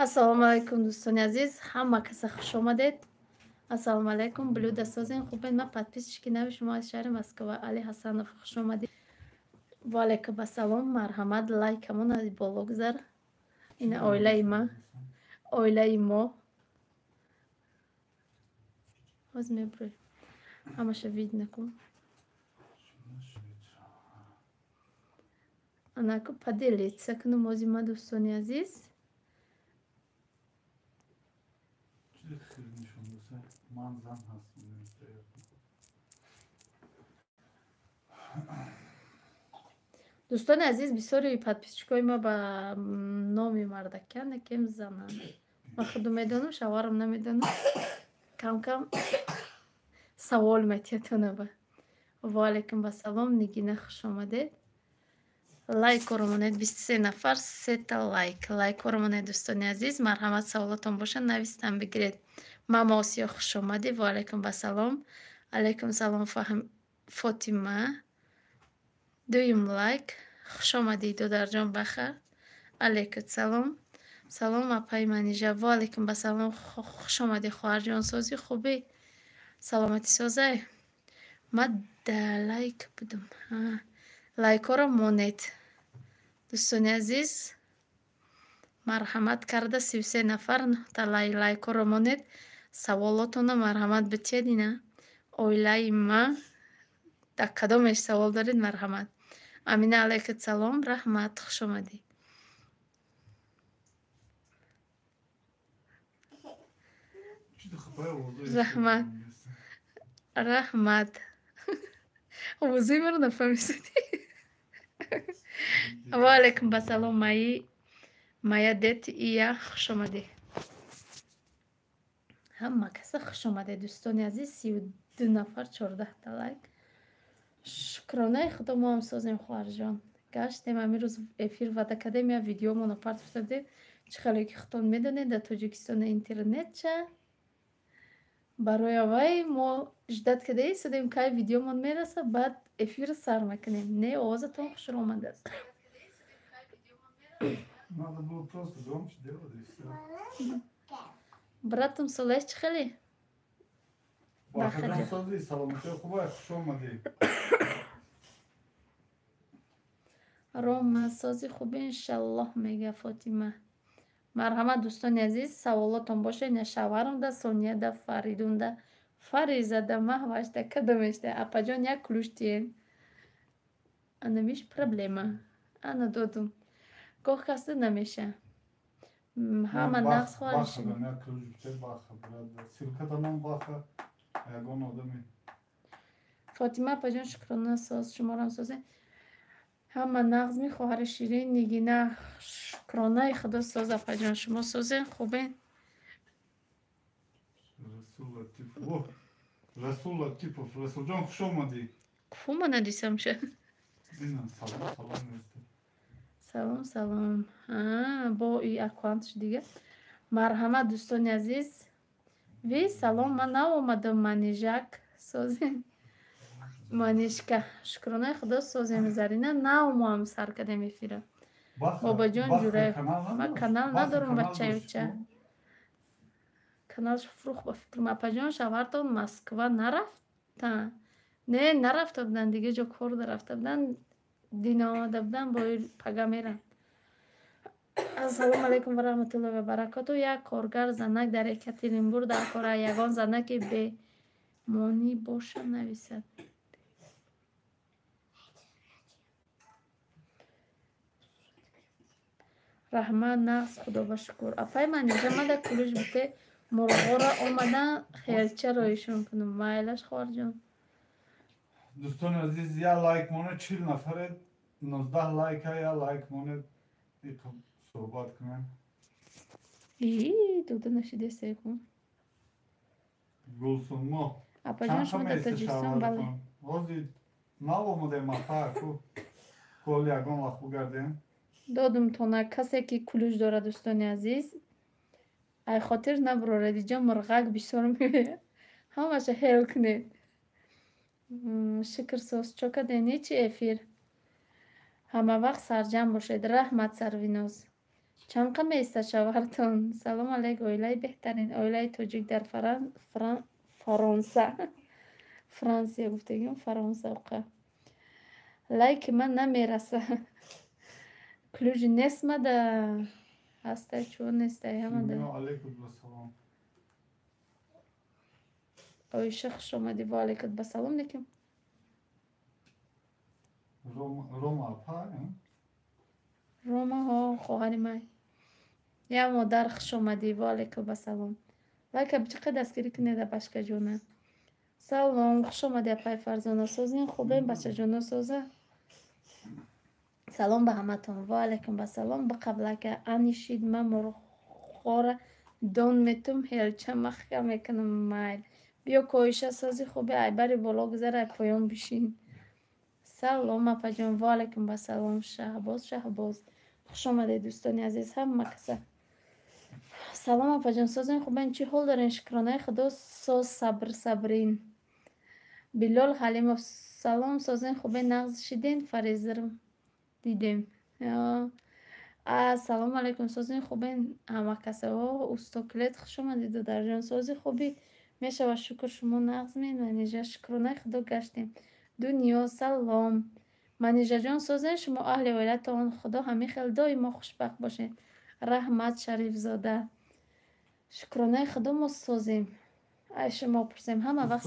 Ассалому алайкум, дӯстони азиз, ҳама каса хуш омадед. Ассалому алайкум, блюда созен, хубен? Ман подписчики нави шумо аз шаҳри Москва, Али Ҳасанов, хуш омадед. Ва алайкум ассалом, марҳамат, лайкамон аз боло гузар. Ина оилаи ма, оилаи мо. Ҳоз мебурем. Ҳамаша видно кун. Анаку поделиться кунум ози ма, дӯстони азиз. Дӯстони азиз, бисёри подписчикои ма ба номи мардакян, якем зананд. Ман худу медонам, шавҳарам намедонам. Кам-кам савол метиҳад. Ва алайкум ассалом, Нигина, хуш омадед. Лайкоро монед, 23 нафар, сета лайк. Лайкоро монед, дӯстони азиз, марҳамат, саволотон бошад, навистан бигиред. Мама Осиё, хуш омадӣ. Ва алайкум ассалом. Алайкум салом, Фотима. Дуюм лайк. Хуш омадӣ, додарҷон Баха. Алайкум салом. Салом, апаи Манижа. Ва алайкум ассалом. Хуш омадӣ, хоҳарҷон, созӣ, хубӣ? Саломатӣ созай? Ма да лайк будум. Лайкҳоро монед. Дӯстони азиз, марҳамат карда 33 нафар нуҳта лайкҳоро монед. Саволотонро марҳамат битиҳед. Ина оилаи ма, дар кадомеш савол доред, марҳамат. Амина, алайкум салом, раҳмат, хуш омадӣ. Раҳмат. Раҳмат. Овозои маро нафаҳмисадӣ. Ва алайкум ассалом, Майи Мая дет ия, хуш омадӣ. Ҳама каса хуш омадед, дӯстони азиз, 32 нафар, 14 лайк. Шукронаи Худо, мо ҳам созем, хоҳарҷон. Гаштем ҳамин рӯз, эфир ваъда кардем, як видеомонро партофта будем. Чӣ хеле ки худтон медонед, дар Тоҷикистон интернетча. Барои аввай мо ждать карда истодем, кай видеомон мераса, баъд эфирро сар мекунем. Не, овозатон хушро омадааст. Надо было просто громче делать, и всё. Братом Солеҳ, чӣ хеле? Бахаҷон, созӣ, саломатӣ хубай, хуш омадӣ. Рома, сози хубе, иншаллоҳ, мега Фотима. Марҳамат, дӯстони азиз, саволотон бошад, ина шавҳарамда, Сонияда, Фаридунда, Фаризада, Маҳвашда, кадомешда. Апаҷон, як ключ тиен. Анамиш проблема. Ана додум. Гоҳ касда намеша. Ҳама нағз, хоҳариш. Фотима апаҷон, шукрона, соз, шуморам созе. Ҳама нағз ми, хоҳари ширин Нигина, шукронаи Худо, соз, апаҷон, шумо созен, хубен? Расул Латипов, Расулҷон, хуш омадӣ. Куфума надисамша. Салом, салом. Салом, салом. Бо и аккаунтш дига. Марҳамат, дӯстони азиз. Ви салом, ман нав омадам, Манижак, созен. Манишка, шукронаи Худо, созем, Зарина, нав мо ҳам сар кардем эфира. Бобоҷон Ҷураев, ман канал надорам, бачаюча. Каналш фурӯх ба фикрам. Апаҷон, шавҳартон Москва нарафта? Не, нарафта буданд, дига ҷо кор рафта буданд, дина омада буданд, бо пага меранд. Ассалому алайкум ва раҳматуллоҳи ва баракоту. Як коргар занак дар Екатеринбург дар кора, ягон занаки бемонӣ боша, нависад. Раҳмат, нағз, Худо ба шукр. Апай Манижа, мада кулуш бите, мурғоро омадан хелча роишон кунум. Майлаш, хоҳарҷон. Дӯстони азиз, як лайк монед, 40 нафаред, 19 лайка, як лайк монед, суҳбат кунем. И дода нашидесекун. Гулсунмо. Апаҷон, шумо дар Тоҷикистон, бале. Ҳозир нав омадем, апа, ку коли ягон вақт бугардем. Додум тона, касе ки кулуш дорад, дӯстони азиз, ай хотир набуроред, иҷо мурғак бисёр меояд. Ҳамаша ҳел кунед. Шукр, соз, чо кардем? Нечи эфир? Ҳама вақт сарҷамъ бошед. Раҳмат, Сарвиноз. Чанд қа меистад шавҳартон? Салом алайк, оилаи беҳтарин, оилаи тоҷик дар Фаронса. Франсия гуфтагим, Фаронса оқа. Лайки ман намераса. Ключ нест мада. Ҳастай, чӯ нестай ҳамада. Алейкум ассалом. Оиша, хуш омадӣ. Ва алейкум басалом лекин. Рома апа? Рома ҳо, хоҳари ман. Я модар, хуш омадӣ. Ва алейкум басалом. Лайка чӣ қадр дастгирӣ кунед, башкаҷона. Салом, хуш омадӣ, апаи Фарзона. Созин, хубем, бачаҷоно соза. Салом ба ҳаматон. Ва алейкум басалом. Биқаблака анишид, ман мурғора дон метум, ҳелча махка мекунам, майл. Биё коиша, сози хуби, айбари боло гузар, ай поён бишин. Салом, апаҷон. Ва алейкум басалом. Шаҳбоз, Шаҳбоз. Хуш омадед, дӯстони азиз, ҳама каса. Салом, апаҷон, созен, хубен, чӣ ҳол дорен? Шукронаи Худо, соз, сабр, сабрин. Билол Ҳалимов, салом, созен, хубен, нағз шиден, фаризрм дидем. Ассалому алайкум, созен, хубен, ҳама каса. О, устокилет, хуш омадед, додарҷон. Сози хуби мешавад, шукр, шумо нағз мен, Манижа, шукронаи Худо гаштем. Дунё, салом. Манижаҷон, созен, шумо, аҳли оилатон, Худо ҳамин хел доимо хушбахт бошед. Раҳмат, Шарифзода. Шукронаи Худо, мо созем. Ай шумо пурсем, ҳама вақт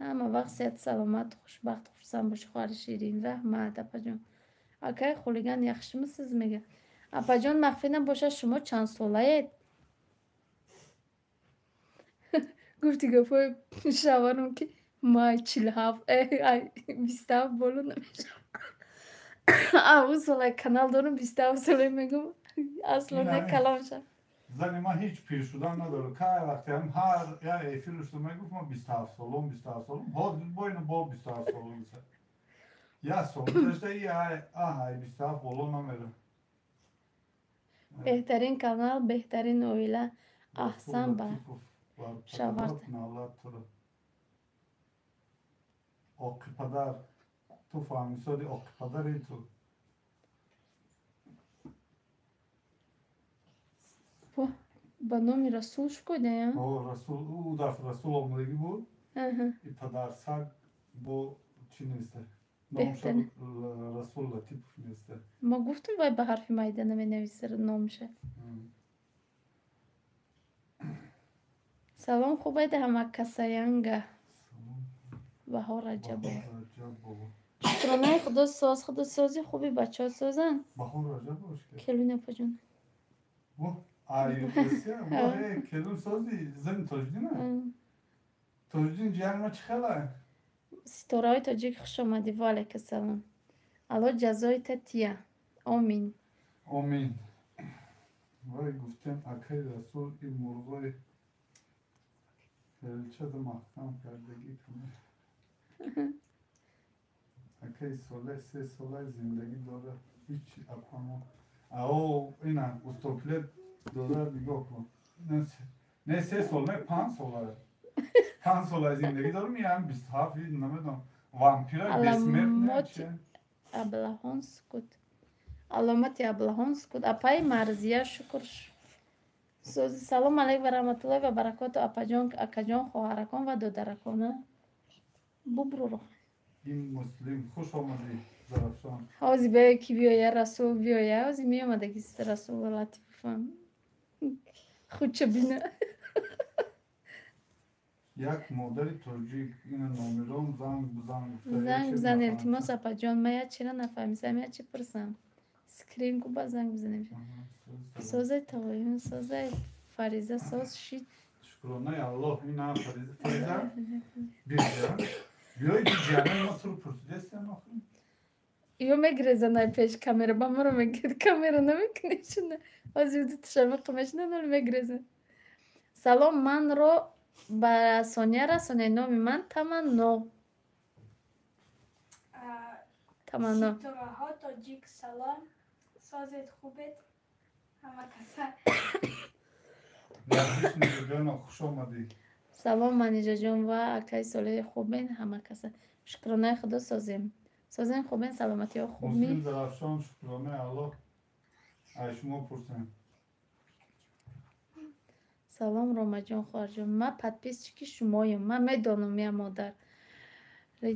ҳама вақт сеҳату саломату хушбахту хурсанд бошӣ, хоҳари ширин. Раҳмат, апаҷон. Акай хулиган яхшимисиз мега. Апаҷон, махфӣ набошад, шумо чанд солаед? Гуфти гапҳои шавҳарам, ки май 47, 27 боло намешавам. Ӯ солаи канал дорам, 27 солаи мегӯм, асло не калон шав. Зани ман ҳеҷ пир шудан надорад. Кай вақте ҳам ҳар як эфирашро мегуфт, ман 27 солом, 27 солом. Ҳозир бо ину бо 27 солом. Як сол гузашта, ай 27 боло намерам. Беҳтарин канал, беҳтарин оила. Аҳсан ба шавҳарта. Оқи падар, ту фаҳмисоди оқи падари ту. Ба номи Расул шукодая? О, Расул, ӯ дафъ Расул омадагӣ буд. И падарсаг бо чӣ неста? Номша Расул Латипов неста. Ма гуфтум, вай ба ҳарфи майда наменависад номша. Салом, хубайда ҳама касаянга. Баҳор Раҷабова. Шукронаи Худо, соз, Худо сози хуби, бачаҳо созанд. Баҳор Раҷабова? Келун, апаҷон. Ай, келун сози, зани Тоҷиддина? Тоҷиддин ҷияни ма чӣ хела? Ситораҳои тоҷик, хуш омадӣ. Ва алайка салом. Алло ҷазои та тия. Омин. Омин. Вай гуфтем, акаи Расул ин мурғои ҳелчада маҳкам кардагӣ каме. Акаи Солеҳ 3 солаи зиндагӣ дорад. Ҳичи апамо. Ао, ина устокилет додар, нигоҳ кун. Не 3 сол, не 5 сола. 5 сола зиндагӣ дорам, ям 27, намедонам. Вампира бессмертный чи? Аблаҳон сукут. Аломати аблаҳон сукут. Апаи Марзия, шукр. Салом алайк ва раҳматуллоҳи ва баракоту, апаҷон, акаҷон, хоҳаракон ва додаракон. Бубруро. Ин муслим, хуш омадӣ, Зарафшон. Ҳози биё, ки биёя, Расул биёя. Ҳози меомадаги Расул Латифовам. Худча бина. Як модари тоҷик ина номерон занг бизан. Занг бизан, илтимос, апаҷон, ман як чира нафаҳмисам, як чи пурсам. Скрин ку, ба занг бизанем. Созай тавоюн, созай Фариза, соз шид. Шукронаи Аллоҳ, ина Фариза, Фариза бирҷа. Биёй ҷиҷанаи ма туро пурсидастам охир. Ё мегирезан ай пеш камера, ба маро мегирд, камера намекунӣ шуна. Ҳозир дуташамиқа мешинан, ҳоло мегирезан. Салом, манро ба Сония расонед, номи ман Таманно. Таманно. Ситораҳо тоҷик, салом, созед, хубед, ҳама каса. Хуш омадӣ. Салом, Манижаҷон ва акаи Солеҳи, хубен, ҳама каса. Шукронаи Худо, созем. Созен, хубен, саломатиҳо хуб ми? Муслим Зарафшон, шукронаи Аллоҳ, ай шумо пурсем. Салом, Ромаҷон, хоҳарҷон, ман подписчики шумоем, ман медонам, я модар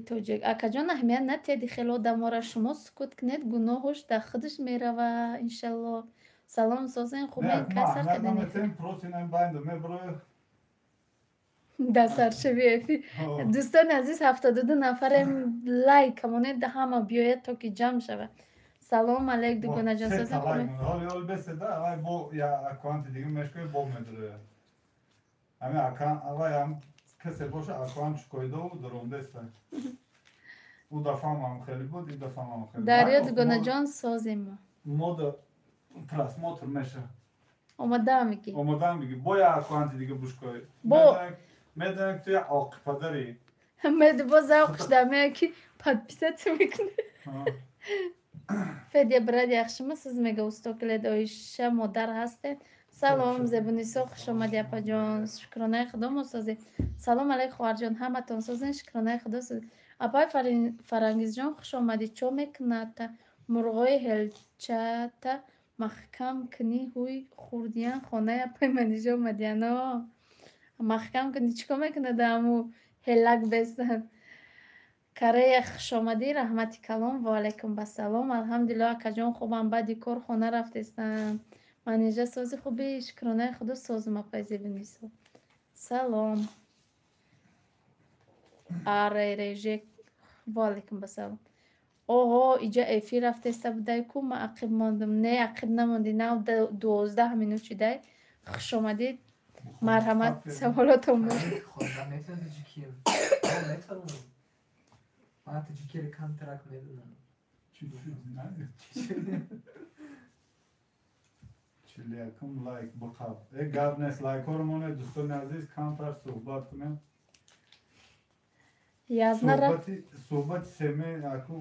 тоҷик. Акаҷон, аҳамият натиҳед хеле одамора, шумо сукут кунед, гуноҳуш дар худаш мерава, иншалло. Салом, созен, хубен, кай сар кардем? Дар саршави эфир, дӯстони азиз, 72 нафарем, лайк монед, ҳама биёяд, то ки ҷамъ шавад. Салом алейк, дугонаҷон, созен, хубен? Ҳоли беседа авай бо я аккаунти дига мешкои бо медурояд. Ҳами авай ҳам касе боша, аккаунт шукоидову дуромдеста. Ӯ дафъам хеле буд, ин дафъам хеле. Дарё, дугонаҷон, созем мо. Мода просмотр меша. Омадаам меги. Омадаам меги. Бо я аккаунти дига бушкои. Бо медонем, ту я оқипадари. Бо завқш дамея, ки подписаться мекунад. Федя, брат, яхшими сиз, мега устокилед, Оиша модар ҳастед. Салом, Зебунисо, хушомадӣ, апаҷон, шукронаи худо, мо созем. Салом алейк, хоҳарҷон, ҳаматон созен, шукронаи худо, созем. Апай Фарангизҷон, хушомадӣ. Чо мекуната мурғои ҳелчата маҳкам кунӣ, ҳуй хурдиян, хонаи апай Манижа омадияно маҳкам кунӣ, чӣ кор мекунад, аму ҳелак бестан. Корея, хушомадӣ, раҳмати калон, ваалайкум басалом. Алҳамдулилло, акаҷон, хубам, баъди кор хона рафтестам. Манижа, сози, хуби, шукронаи худо, созум, апай Зебунисо. Салом, арреж, ваалайкум басалом. Оҳо, иҷа эфир рафтеста будай ку, ман ақиб мондум. Не, ақиб намондӣ, нав 12 минут шидай. Хушомадид, марҳамат, саволотон бошад. Хонда метавонӣ тоҷикӣ? Метавонам. Ман тоҷикиро камтарак медонам. Чуть-чуть знаю. 41-ум лайк биқаб. Э, гап нест, лайкҳоро монед, дӯстони азиз, камтар суҳбат кунем. Язнара. Суҳбати семей, аку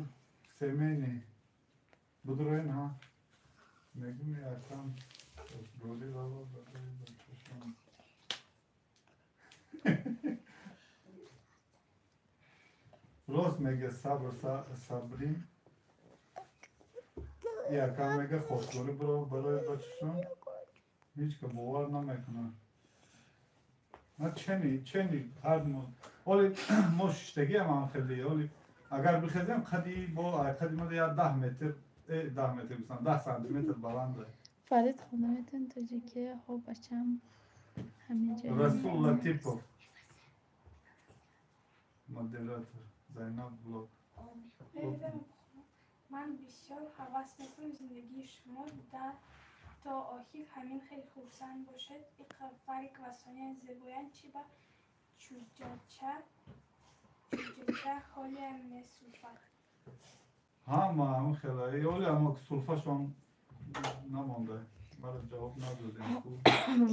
семейный. Будроин, ҳа. Мегум якам роли рава барои бачашон. Рост мега Сабр Сабрин. Якам мега хостгорӣ барои бачашон. Ҳеҷ ка бовар намекунад. На чени, чени ҳар мо. Оли мо шиштагиам ҳам хеле, оли агар бихезем, қади бо қади мо я 10 метр, 10 метр гуфтам, 10 сантиметр баланда. Фарид, хонда метавонӣ тоҷикӣ? Ҳо, бачам ҳамин ҷо. Расул Латипов. Модератор Зайнаб блог. Ман бисёр ҳавас мекунам зиндагии шумо да то охир ҳамин хел хурсанд бошед. Иқра, Фарик ва Соня зебоянд, чи ба чӯҷача ҳолиам месулфад? Ҳама ҳамин хела. Оли ама сулфашон намонда. Мара ҷавоб надодем.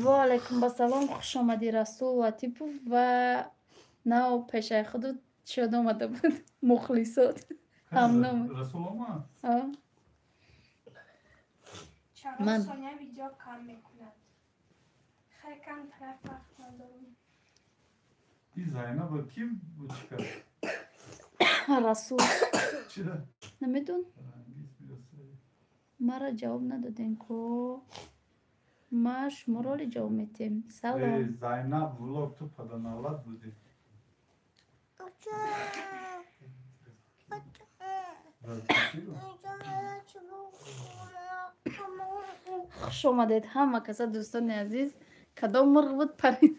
Ваалайкум басалом, хушомадӣ, Расул Латипов, ва нав пешаи худу чиёд омада буд, мухлисот ҳамном. Расул омад? Чаро Соня видео кам мекунад? Хеле камтарак вақт надорам. И Зайнаба ки буд, чӣ кард? Расул. Чира? Намедон. Фарангиз биёсай. Мара ҷавоб надодем ку. Ма шуморо оли ҷавоб метиҳем. Салом. Эй, Зайнаб влог, ту паданавлат будӣ. Чиро? Хуш омадед ҳама каса, дӯстони азиз. Кадом мурғ буд парид?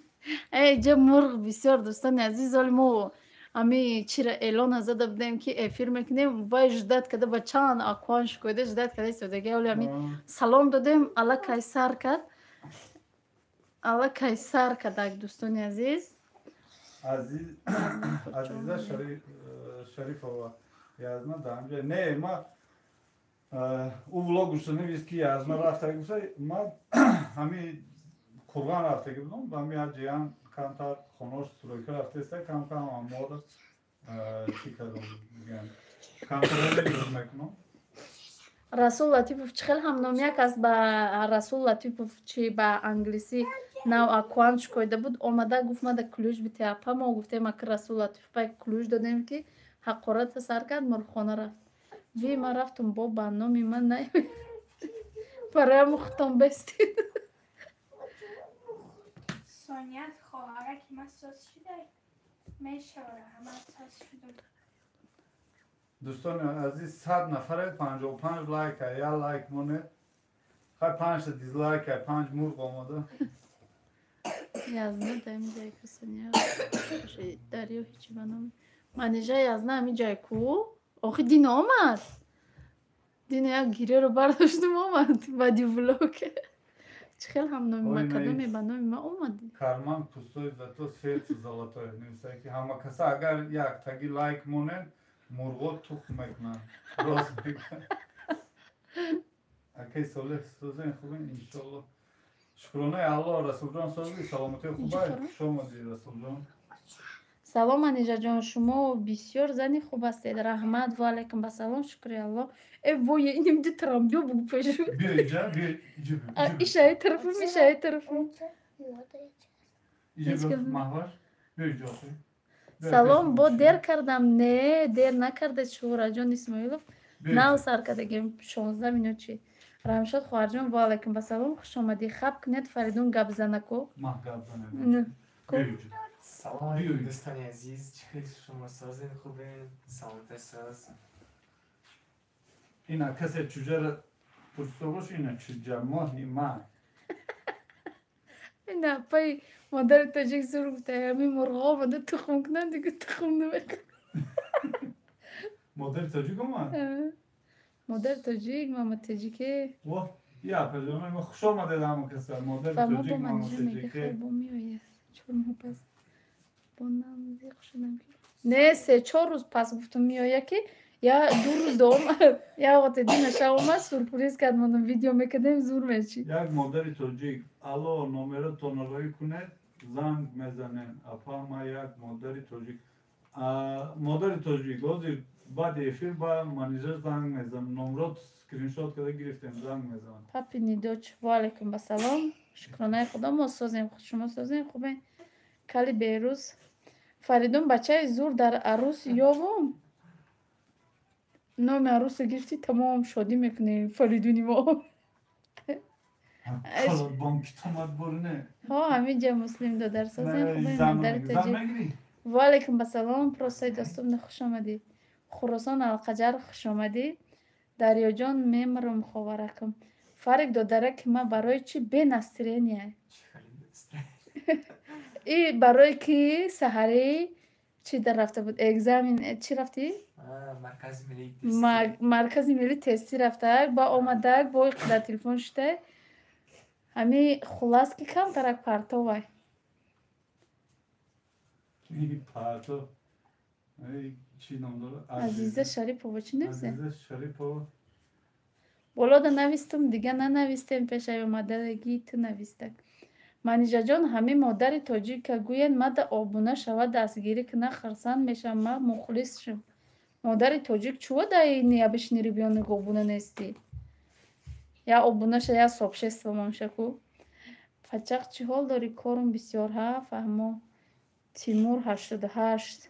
Э, иҷа мурғ бисёр, дӯстони азиз. Оли мо ами чира эълона зада будем, ки эфир мекунем, вай ждать када, ба чанд аккаунт шукоида ждать када истодаги. Оли ами салом додем, аллакай сар кард, аллакай сар кардак, дӯстони азиз. Азиза Шарифова, Язна дар ҳамҷа не, ма ӯ влогушо навист, ки Язна рафтаги гуфта, ма ҳами Қурғон рафтаги будам, ба ҳами ҳаҷиян камтар хонош стройка рафтаиста, кам кам амор чӣ кардам, мегӯям, камтар мекунам. Расул Латипов чӣ хел ҳамномияк аст ба Расул Латипов, чи ба англисӣ нав аккаунт шукоида буд, омада гуфт, мада ключ бите, апа. Мо гуфтем, ака, Расул Латипов ключ додем, ки Ҳақората сар кард, мурғхона рафт. Ви ман рафтум, бо ба номи ман на, барои худтон бестед. Соня, хоҳараки ман соз шудай? Мешавад, ман соз шудам. Дӯстони азиз, 100 нафаре, 55 лайк, я лайк монед. Хай, панҷта дизлайк, панҷ мурғ омода. Язна дар ин ҷай ку, Соня дарё ҳечи ба номи Манижа. Язна ҳамин ҷай ку. Охи Дино омад. Дино як гирёро бардоштум, омад баъди влог. Чӣ хел ҳамноми ма, кадоме ба номи ма омад? Карман пустой, зато сердце золотое. Нависае ки ҳама каса агар як таги лайк монед, мурғо тухм мекунанд. Рост мегӯяд. Акай Солеҳ, созен, хубен? Иншолло, шукронаи Аллоҳ. Расулҷон, сози, саломатии хубай? Хуш омадӣ, Расулҷон. Салом, Манижаҷон, шумо бисёр зани хуб ҳастед. Раҳмат. Ва алайкум басалом, шукри Аллоҳ. Э вое, иним ду тарамбиё бугу пешу. Биё иҷа, биё иҷа. Ишаи тарафум, ишаи тарафум. Иҷа, Маҳваш, биё иҷа. Салом, бо дер кардам. Не, дер накардед, Шуҳраҷон Исмоилов. Нав сар кардагем, 16 минут чи. Рамшод хоҳарҷон, ва алайкум басалом, хуш омадӣ. Хаб кунед, Фаридун гапзанако. Салом алейкум, дӯстони азиз, чӣ хел шумо, созен, хубен, саломата соз? Ина касе чуҷара пурсида бош, ина чуҷа моҳи май. Ина апаи модари тоҷик зур гуфта, ҳамин мурғҳо омада тухм кунанд, дига тухм намекунанд. Модари тоҷик омад. Модари тоҷик, мама тоҷике. Я апаҷон, хуш омадед ҳама каса. Модари тоҷик, мама тоҷике. Бо меояд 4 моҳ пас, бо нам зиқ шудам ки не, 3-4 рӯз пас гуфтум меоя, ки я 2 рӯз омад, як вақте дина шаб омад, сюрприз кард, моно видео мекардем, зур мечи. Як модари тоҷик, алло, номеротонро роӣ кунед, занг мезанем. Апа, ма як модари тоҷик. Модари тоҷик, ҳозир баъди эфир ба Манижа занг мезанам. Номрот скриншот карда гирифтем, занг мезанам. Папи нидоч, ваалайкум басалом, шукронаи Худо, мо созем, шумо созем, хубе? Кали Берӯз, Фаридун, бачаи зур дар арӯс ёвум. Номи арӯсро гирифтӣ, тамом, шодӣ мекунӣ, Фаридуни мо. Ҳо, ҳамин ҷа Муслим додар, созем, хубе? Модари тоҷик, ваалайкум басалом, просаи доступна, хуш омадӣ. Хуросон Алқаҷар, хуш омадӣ. Дарёҷон, мемирам, ховаракам. Фарик додараки ма барои чӣ бе настроения? И барое ки саҳарӣ чӣ дар рафта буд, экзамен чӣ рафтӣ? Маркази милли тестӣ рафтак, ба омадак, бо дар телефон шуда, ҳами хулас ки камтарак партовай. Партов чӣ ном дорад? Азиза Шарипова чӣ нависе? Азиза Шарипова. Болода навистум, дига нанавистем, пешаи омадагӣ ту навистак. Манижаҷон, ҳамин модари тоҷика гӯянд, мада обуна шавад, дастгирӣ кунад, хурсанд мешавам, ман мухлис шум. Модари тоҷик, чӯ даи необычный ребёнок обуна нестӣ? Я обуна ша, я сообщество мамшаку. Пачақ, чӣ ҳол дорӣ? Корум бисёр, ҳа, фаҳмо. Тимур 88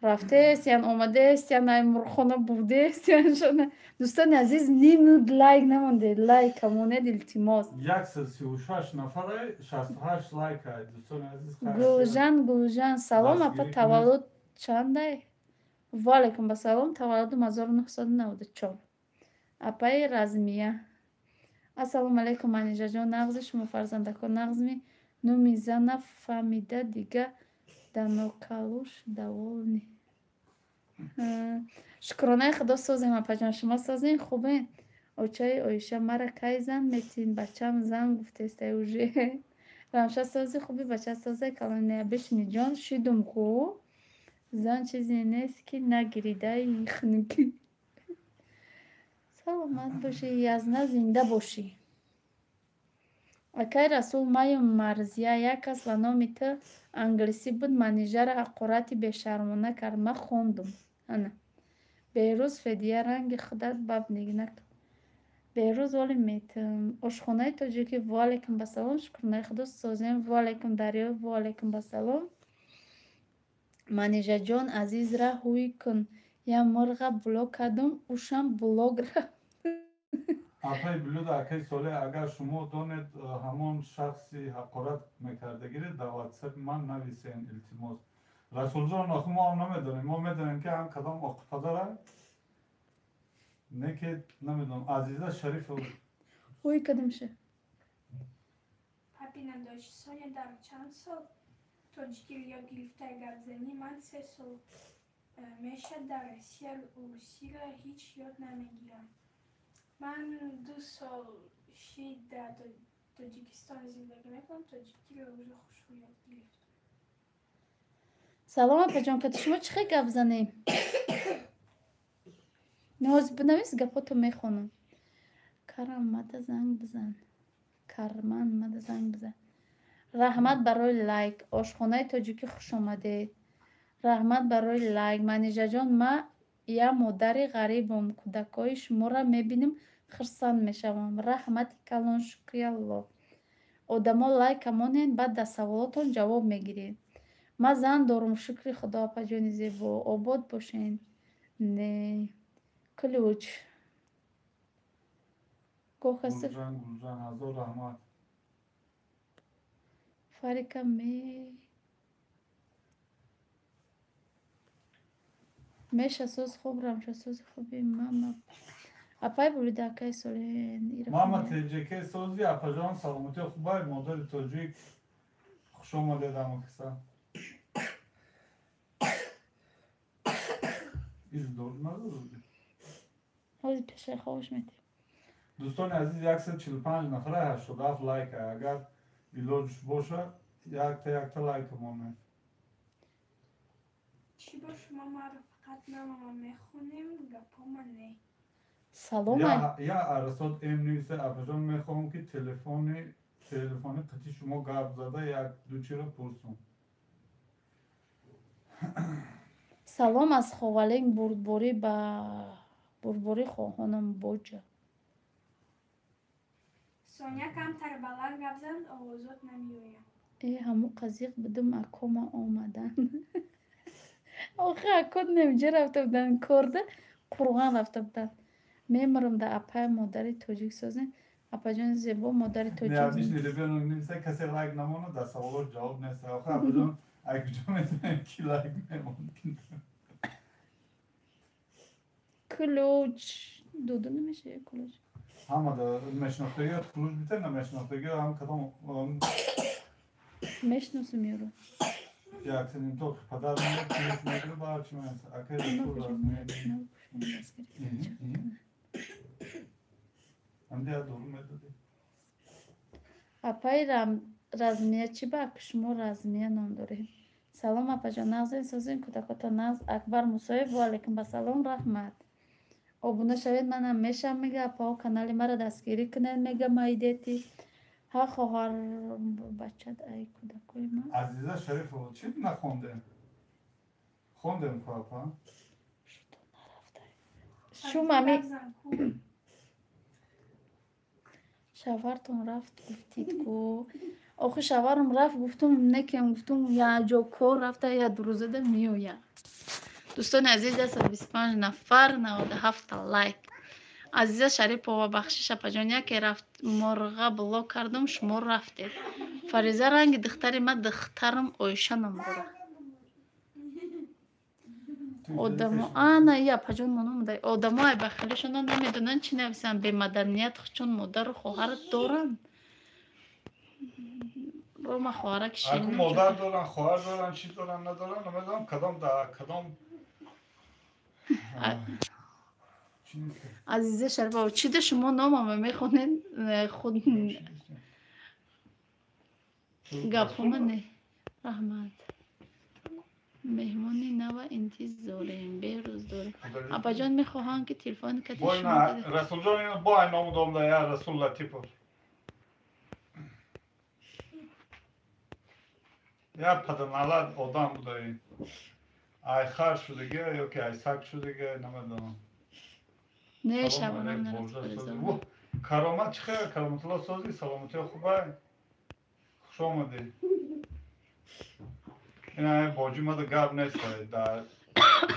рафтест, ян омадест, ян ай мурғхона бурдест, ян шона. Дӯстони азиз, ним лайк намонде, лайк камонед, илтимос. 136 нафаре, 68 лайк, дӯстони азиз. Гулжан, Гулжан, салом, апа, таваллуд чандай? Ваалайкум басалом, таваллудум 1994. Апаи Размия, ассалому алайкум, Манижаҷон, нағзи шумо, фарзандако нағзми? Номи зана фаҳмида, дига данокалуш довольный. Шукронаи Худо, созем, апаҷон, шумо созем, хубем? Очаи Оиша, мара кай зан метин? Бачам зан гуфтестай уже. Рамша, сози, хуби, бача созе, калонея бишини, ҷон, шидум ку. Зан чизе нест ки нагиридаи хунукӣ. Саломат бошӣ, Язна, зинда бошӣ. Акай Расул, маю Марзия, як кас ба номи ту англисӣ буд, Манижаро ҳақорати бешармона кард, ман хондум. Ана Беҳрӯз Федия, ранги худат бабник накун. Беҳрӯз оли метм. Ошхонаи тоҷикӣ, ваалайкум басалом, шукронаи Худо, созем. Ваалайкум Дарё, ваалайкум басалом. Манижаҷон азизра ҳуй кун. Я мурға блок кардум, ушам блок рафт. Апаи Блюда, акаи Солеҳ, агар шумо донед ҳамон шахси ҳақорат мекардагире дар ватсапи ман нависен, илтимос. Расулҷон, охи мо ҳам намедонем. Мо медонем ки ҳам кадом оқипадара, не ки намедонам. Азиза Шарифова. Ҳуй кардумша. Папина дочь Соня дар чанд сол тоҷикиро ёд гирифта гапзанӣ? Ман 3 сол мешад дар Россия русиро ҳеҷ ёд намегирам. Ман 2 сол шид дар Тоҷикистон зиндагӣ мекунам, тоҷикиро уже хушрӯ ёд гирифтам. Салом, апаҷон, кати шумо чӣ хел гап занем? Ноз бинавис, гапото мехонам. Карам мада занг бизан. Карман мада занг бизан. Раҳмат барои лайк. Ошхонаи тоҷикӣ хуш омадед. Раҳмат барои лайк. Манижаҷон, ма я модари ғарибам. Кӯдакҳои шуморо мебинам, хурсанд мешавам. Раҳмати калон, шукри Аллоҳ. Одамо лайка монен, баъд дар саволотон ҷавоб мегиред. Ман зан дорум, шукри Худо, апаҷони зебо. Обод бошен. Не. Ключ. Гохаси. Гулҷан, Гулҷан, ҳазор раҳмат. Фарика ме меша соз хуб рамша сози хуби мама. Апай Булида, акай Солеҳ. Мама теҷеке сози, апаҷон саломатӣ хубай, модари тоҷик хуш омадед амакиса. Из дор надорӣ. Ҳозир пешаи хобаш метем. Дӯстони азиз, 145 нафара, 87 лайк. Агар илоҷ бошад, якта якта лайк монед. Чӣ бо шумо маро фақат номама мехонем, гапома не. Салом. Я Арасод М нависа, апаҷон мехоҳам ки телефони қити шумо гап зада як ду чиро пурсум. Салом аз Ховалинг, бурдборӣ ба бурдборӣ хоҳонам боҷа. Соня камтар баланд гап зан, овозот намеояд. Э, ҳамун қазиқ будум, акома омадан. Охи акот немҷа рафта буданд, корда қурғон рафта буданд. Мемурам да апай модари тоҷик созен. Апаҷони зебо, модари тоҷик. Необычный ребенок нависа, касе лайк намонад, дар саволот ҷавоб нест. Охи апаҷон, ай куҷо метавонем ки лайк мемонад? Ключ дода намеша ключ. Ҳама да мешинохтагиё ключ бите, намешинохтагиё ҳам кадом мешиносум ёро. Як сеним то падар меояд, ключ мегирад, ба ҳар чи менависад. Акай Расул размея. Ҳамди дору медодӣ. Апаи Размия чӣ ба шумо Размия ном доред? Салом, апаҷон, нағзен созен, кӯдакото нағз. Акбар Мусоев, ва алайкум ассалом, раҳмат. Обуна шавед, манам мешам, мега апаҳо канали маро дастгирӣ кунед, мега майдети. Ҳа хоҳар бачат ай кӯдакои ман. Азиза Шарифова, чӣ нахондем? Хондем ку апа? Шуто нарафта. Шумами шавҳартон рафт гуфтид ку. Охи шавҳарам рафт гуфтум, некем гуфтум, я ҷо кор рафта, я дурӯзада меояд. Дӯстони азиз, 125 нафар, 97 лайк. Азиза Шарипова, бахшиш апаҷон, яке рафт морға блок кардум, шумо рафтед. Фариза ранги духтари ма, духтарам Оиша ном дорад. Одамо ана и апаҷон мономудай. Одамо ай бахилишона намедонанд чӣ нависанд, бемаданият чун модару хоҳар доранд. Рома хоҳараки Аку модар доранд, хоҳар доранд, чӣ доранд, надоранд, намедонам кадом да кадом. Азиза Шарипова, чӣ да шумо номама мехонед, худ гапҳома не. Раҳмат. Меҳмони нава интизорем, беҳрӯз дорем. Апаҷон мехоҳам ки телефони кати шумо. Расулҷон, бо ай ному домда я Расул Латипов. Я паданалад одам будаи. Ай хар шудагия ё ки ай саг шудагия, намедонам. Не, шабонам нарафт. Каромат чӣ хел? Кароматулло сози, саломатиё хубай? Хуш омадӣ. Ина боҷи мада гап нест, дар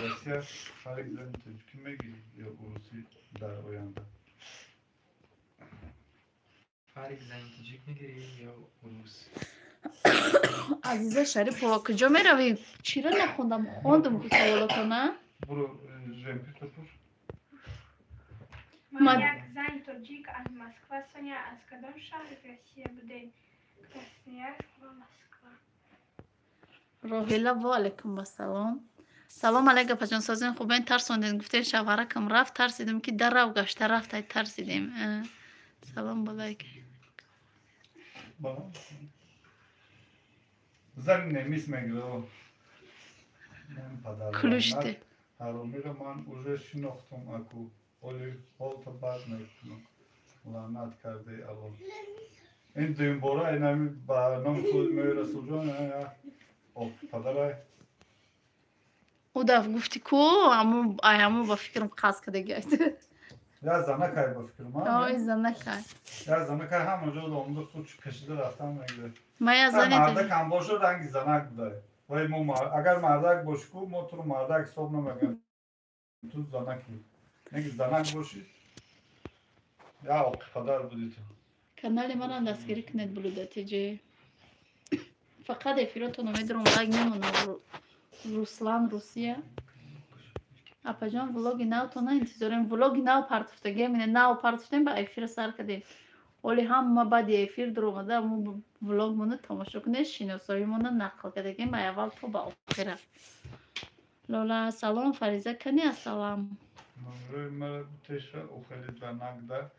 Россия фарқ зани тоҷикӣ мегирӣ ё урусӣ дар оянда? Фарқ зани тоҷик мегирӣ ё урус? Азиза Шарипова, куҷо меравӣ? Чиро нахондам? Хондум ку саволотона. Буро жемпито пуш. Ман як зани тоҷик аз Москва. Соня, аз кадом шаҳри Россия будед? Красноярск ва Москва. Роҳила, ва алайкум ассалом. Салом алайк, апаҷон, созен, хубен? Тарсондед, гуфтен шавҳаракам рафт, тарсидем ки дарав гашта рафтай, тарсидем. Салом балайк. Зани немис мегирад. Ключте. Ҳаромиро ман уже шинохтум, аку оли ҳолта бад мекунам. Лаънат кардаи Аллоҳ. Ин дуюмбора инами ба номи худ меои Расулҷон, падарай. Ӯ даф гуфти ку ай ҳаму ба фикрам қасд кардагиай. Я занакай ба фикрам. Ой, занакай. Я занакай ҳама ҷо омада худ кашида рафтан мегирад. Ма я зани мардак ҳам бошад, ранги занак будай. Вай мо агар мардак бошӣ ку, мо туро мардак ҳисоб намекунем. Ту занакӣ. Неки занак бошӣ, я оқи падар будӣ ту. Канали манам дастгирӣ кунед, Блуда ТЖ. Фақат эфиротонро медурам, лайк мемонам. Руслан, Русия. Апаҷон, влоги навтона интизорем. Влоги нав партофтагиам, ине нав партофтем, ба эфира сар кардем. Оли ҳама баъди эфир дуромада мо влогмоно тамошо кунед, шиносоимоно нақл кардагем ба аввал то ба охира. Лола, салом, Фариза, кани ассалам. Номрои мара бутеша охели занакда.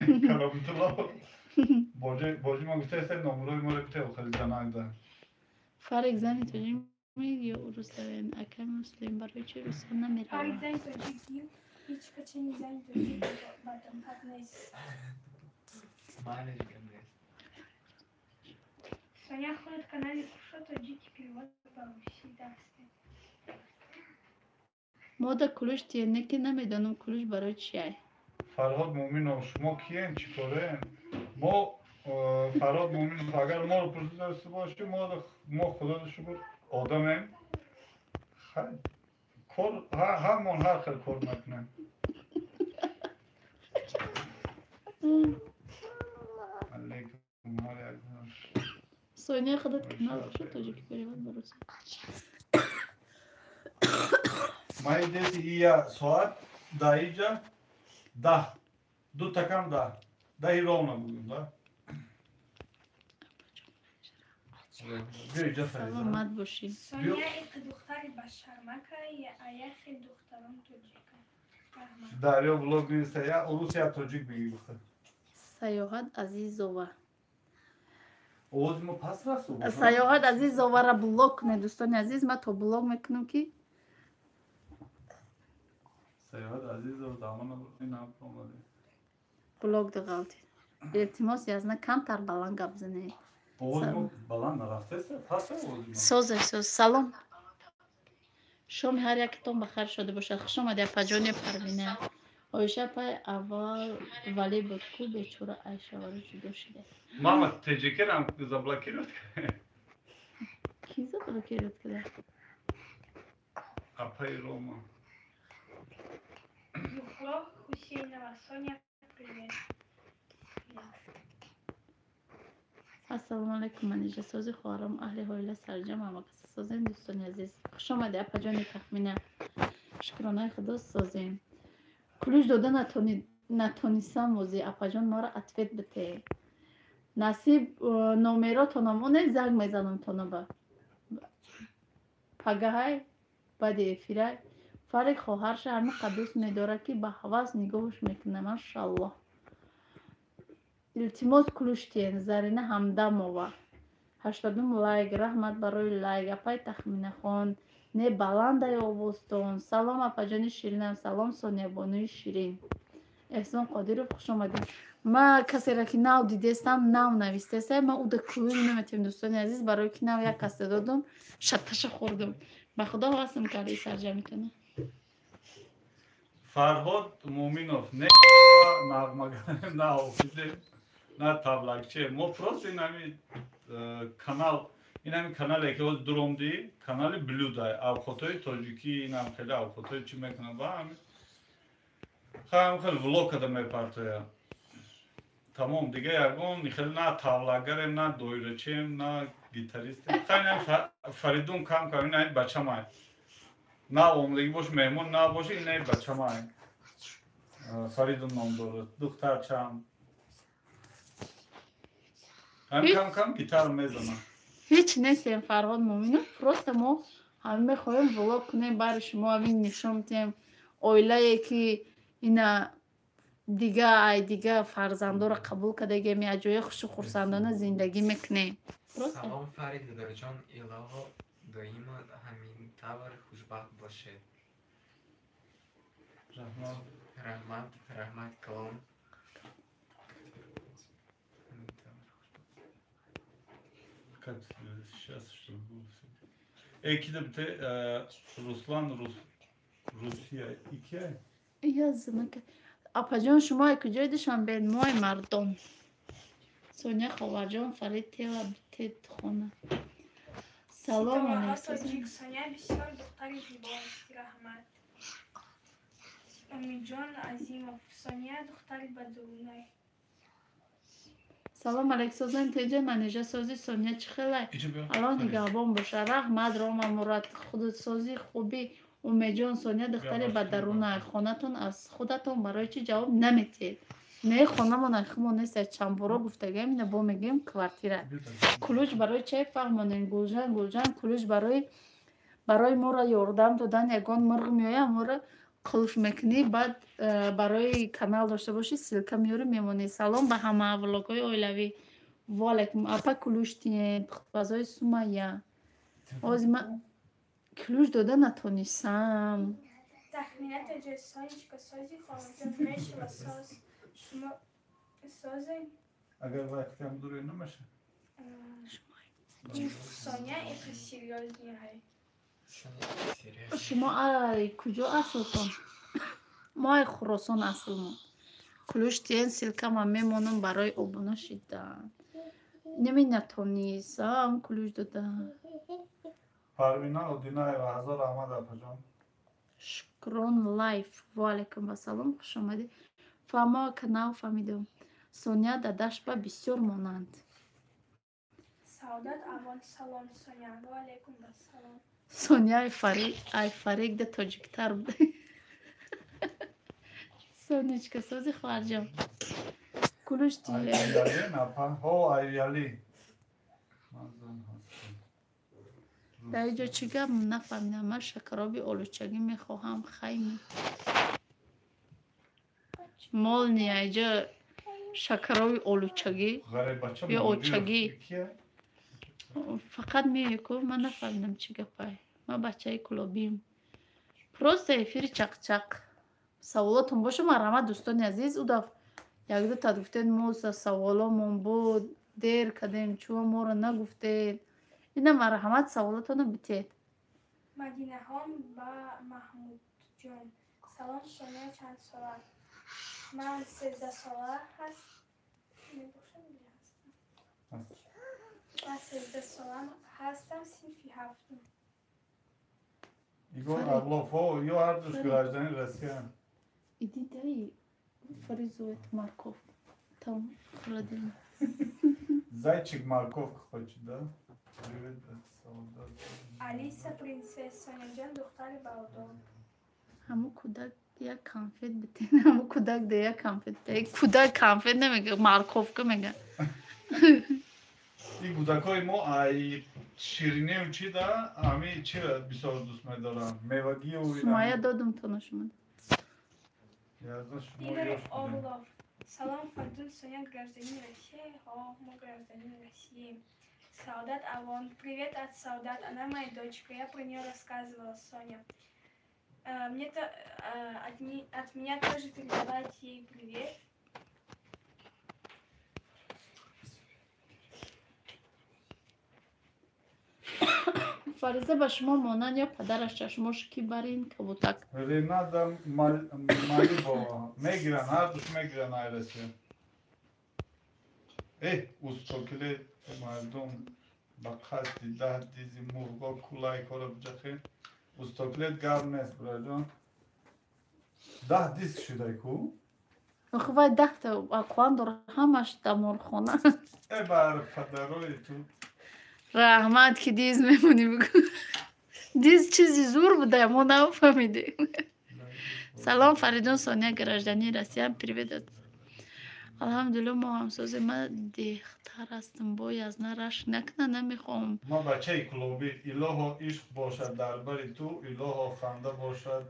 Кароматулло. Боҷи ма гуфтаест, номрои мара бите охели занакда. Фарик, зани тоҷик ё урус давен? Акай Муслим, барои чи русҳо Фарқ намераванд? зани тоҷик гир, ҳеҷ качани зани тоҷик бадонқат нест. Майли гап нест. Соня, худат канали кушо, тоҷики перевод ба русӣ дарс де. Мода ключ тиене ки намедонам ключ барои чиай. Фарҳод Муминов, шумо киен, чӣ кораен? Мо Фарҳод Муминов, агар моро пурсида бошӣ, мо худоро шукр одамем. Кор ҳамон ҳар хел кор мекунем. Алейкум ҳар як. Соня, худат канал кушо, тоҷики перевод ба русӣ. Маи деси ия соат даиҷа 10, ду такам 10, 10-и ровно бугум да. Биё иҷа, Фариза. Саломат бошӣ. Соня иқи духтари башармака, аяхи духтарон тоҷика. Раҳмат. Дарё блог неста, я урус я тоҷик бигӣ гуфта. Саёҳат Азизова. Овози мо пас рафт? Саёҳат Азизовара блок кунед, дӯстони азиз. Ман то блок мекунам ки Саёҳат Азизова дамона ин омаде. Блок дағалтид. Илтимос, язна камтар баланд гап занед. Овози мо баланд нарафтеста, пас овози мо. Созе соз. Салом. Шоми ҳар якитон ба хайр шуда бошад. Хуш омадед, апаҷони Парвина. Оиша апай аввал вале буд ку, бечора Айшаваро ҷудо шуда. Мама теҷикерам заблокировать. Ки заблокировать када? Апай Рома. Зухро Хусейнова, Соня, привет. Ассалому алайкум, Манижа, сози, хоҳарам, аҳли ҳоила, сарҷам, ҳамакаса созем, дӯстони азиз. Хуш омадед, апаҷони Тахмина. Шукронаи худо, созем. Ключ дода натонисам ози, апаҷон, моро ответ бите. Насиб номеротонам оне, занг мезанам тонаба. Пагаҳай баъди эфирай. Фарик хоҳарша ҳамиқа дӯст медорад, ки ба ҳавас нигоҳш мекунад, машаллоҳ. Илтимос, ключ тиен. Зарина Ҳамдамова, 82 лайк, раҳмат барои лайк. Апай Тахминахон, не баландай овозтон. Салом, апаҷони ширинам, салом, Сониябонуи ширин. Эҳсон Қодиров, хуш омадед. Ма касеро ки нав дидестам, нав навистеста, ма уда ключ наметавем, дӯстони азиз, барои ки нав як касе додум, шатташа хӯрдум. Ба худо ҳавасам карди сарҷамитона. Фарҳод Муминов, не нағмагарем, на ҳофизем, на таблакче. Мо просто ин ҳами канал Ин ҳамин канале ки ҳозир дуромдӣ, канали блюдай, авқотҳои тоҷикӣ, инам хеле авқотҳои чӣ мекунад ва ҳамин ҳам хеле влог када мепартоя. Тамом, дига ягон хеле на тавлагарем, на доирачием, на гитаристем. Хайнам Фаридун кам кам, ин ҳамин бачамай. На омадагӣ бош, меҳмон набоши, ин ҳамин бачамай. Фаридун ном дорад, духтарчам. Ҳамин кам кам гитара мезанам. Ҳеҷ нестем, Фарҳод Муъминов. Просто мо ҳамин мехоҳем влог кунем, бари шумо ҳамин нишон диҳем оилае ки ина дига ай дига фарзандоро қабул кардагем, як ҷоя хушу хурсандона зиндагӣ мекунем. Просто Салом, Фарид додарҷон, илоҳо доимо ҳамин тавр хушбахт бошед. Раҳмат. Раҳмат, раҳмат калон. Ҳамин тавр хушбахт. Как сейчас, чтобы было всё. Эй, кида бите, Руслан, Рус, Русия, икия? Язнака. Апаҷон, шумо ай куҷои Душанбе? Мои мардон. Соня ховарҷон, Фарид тева битед хона. Салом Ситораҳо алейкум. тоҷик. Соня бисёр духтари зебоаст, раҳмат. Умидҷон Азимов: Соня духтари бадурунай. Салом алейкум, созан теҷа, манижа сози, Соня чӣ хелай? Иҷа биё. Аллоҳ Фарид. нигаҳбон боша. Раҳмат, Рома Мурад, худсозӣ хубӣ. Умедҷон, Соня духтари Биё, бадарунай. Хонатон аз худатон барои чӣ ҷавоб наметиҳед? Не, хонамон айхумон нест, чандборо гуфтагем, ина бо мегӯем, квартира. Ключ барои чай фаҳмонем, Гулҷан, Гулҷан, ключ барои моро ёрдам додан, ягон мурғ меояд, моро қулф мекунӣ, баъд барои канал дошта бошӣ, ссылка меёрӣ, мемонӣ. Салом ба ҳама, влогҳои оилавӣ. Ваалайкум, апа, ключ тиен, пухтпазои Сумайя. Ҳозир ман ключ дода натонистам. Тахмина таҷа: Сонечка сози, холаҷон мешава соз, шумо созен. Агар вақтам дуре намеша. Соня это серьёзный. Соня серьёзно. Шумо ай куҷо аслтон? Мо ай Хуросон аслмон. Ключ тиен, ссылка ман мемонам барои обуна шидан. Неми натонистам ключ дода. Парвина Одинаева, ҳазор раҳмат, апаҷон. Шукрон лайф. Ваалайкум ассалом, хуш омадед. Фаҳмо канал фаҳмидум. Соня дадаш ба бисёр монанд. Саодат Авон: салом, Соня. Ва алайкум ассалом. Соня ай Фарик да тоҷиктар буда. Сонечка сози, хоҳарҷон. Ключ тие. Айриали напа? Ҳо, айриали. Ман зан ҳастам. Дар ин ҷо чӣ гап, нафаҳмидам. Ман шакароби олучагӣ мехоҳам, хайми. Молния иҷо шакароби олучагӣ Ғарибача ё очагӣ. Кия? Фақат меои ку, ман нафаҳмидам чӣ гапай. Ман бачаи кулобием. Просто эфири чақчақ. Саволотон боша, марҳамат, дӯстони азиз. Ӯ даф якду та гуфтед, мо саволомон буд, дер кардем, чӯ моро нагуфтед. Ина марҳамат, саволотонро битед. Мадинахон ба Маҳмудҷон: салом, Соня чанд сола? Ман 13 сола ҳаст мебошам ё ҳастам? Ман 13 сола ҳастам, синфи ҳафтум. Игор Фарид. Орлов, ҳо, ё ҳардуш гражданин Россия. Иди дай Фаризует морковь. Там холодильник. Зайчик морковка хочет, да? Привет от солдат. Алиса принцесс: Соняҷон духтари баодоб. Ҳамун кӯдак як конфет битен, ҳамун кӯдак да як конфет бите. Кӯдак конфет намега, морковка мега. Ин кӯдакҳои мо ай ширинию чи да, ҳами чира бисёр дӯст медоранд, мевагию. Сумая додум тона шумо. Язда шумо Игорь ёш будем. Орлов: салом, Фардун, Соня гражданин России? Ҳо, мо гражданин России. Саодат Авон: привет от Саодат, она моя дочка, я про нее рассказывала, Соня. Мне-то от меня тоже передавать ей привет. Фариза ба шумо монанд ё падараш, чашмош ки барин кабутак. Ренада Малибова, мегиранд, ҳардуш мегиранд ай Россия. Э, устокили мардум. Ба қасди 10 дизи мурғо кулайкҳоро биҷахем. Устоклет гап нест, бираҷон. 10 диск шудай ку? Охи вай 10-та акван дора, ҳамаш дар мурғхона. Э бар падарои ту. Раҳмат, ки диз мемонӣ, бигӯ. Диз чизи зур буда, мо нафаҳмидем. Салом, Фаридун, Сония, гражданин Россия, привет. Алҳамдулилло, мо ҳамсозем. Ман дехтар ҳастам, бояд на рашк накна, намехоҳам. Ма бачаи клубӣ. Илоҳо, ишқ бошад дар бари ту, илоҳо, ханда бошад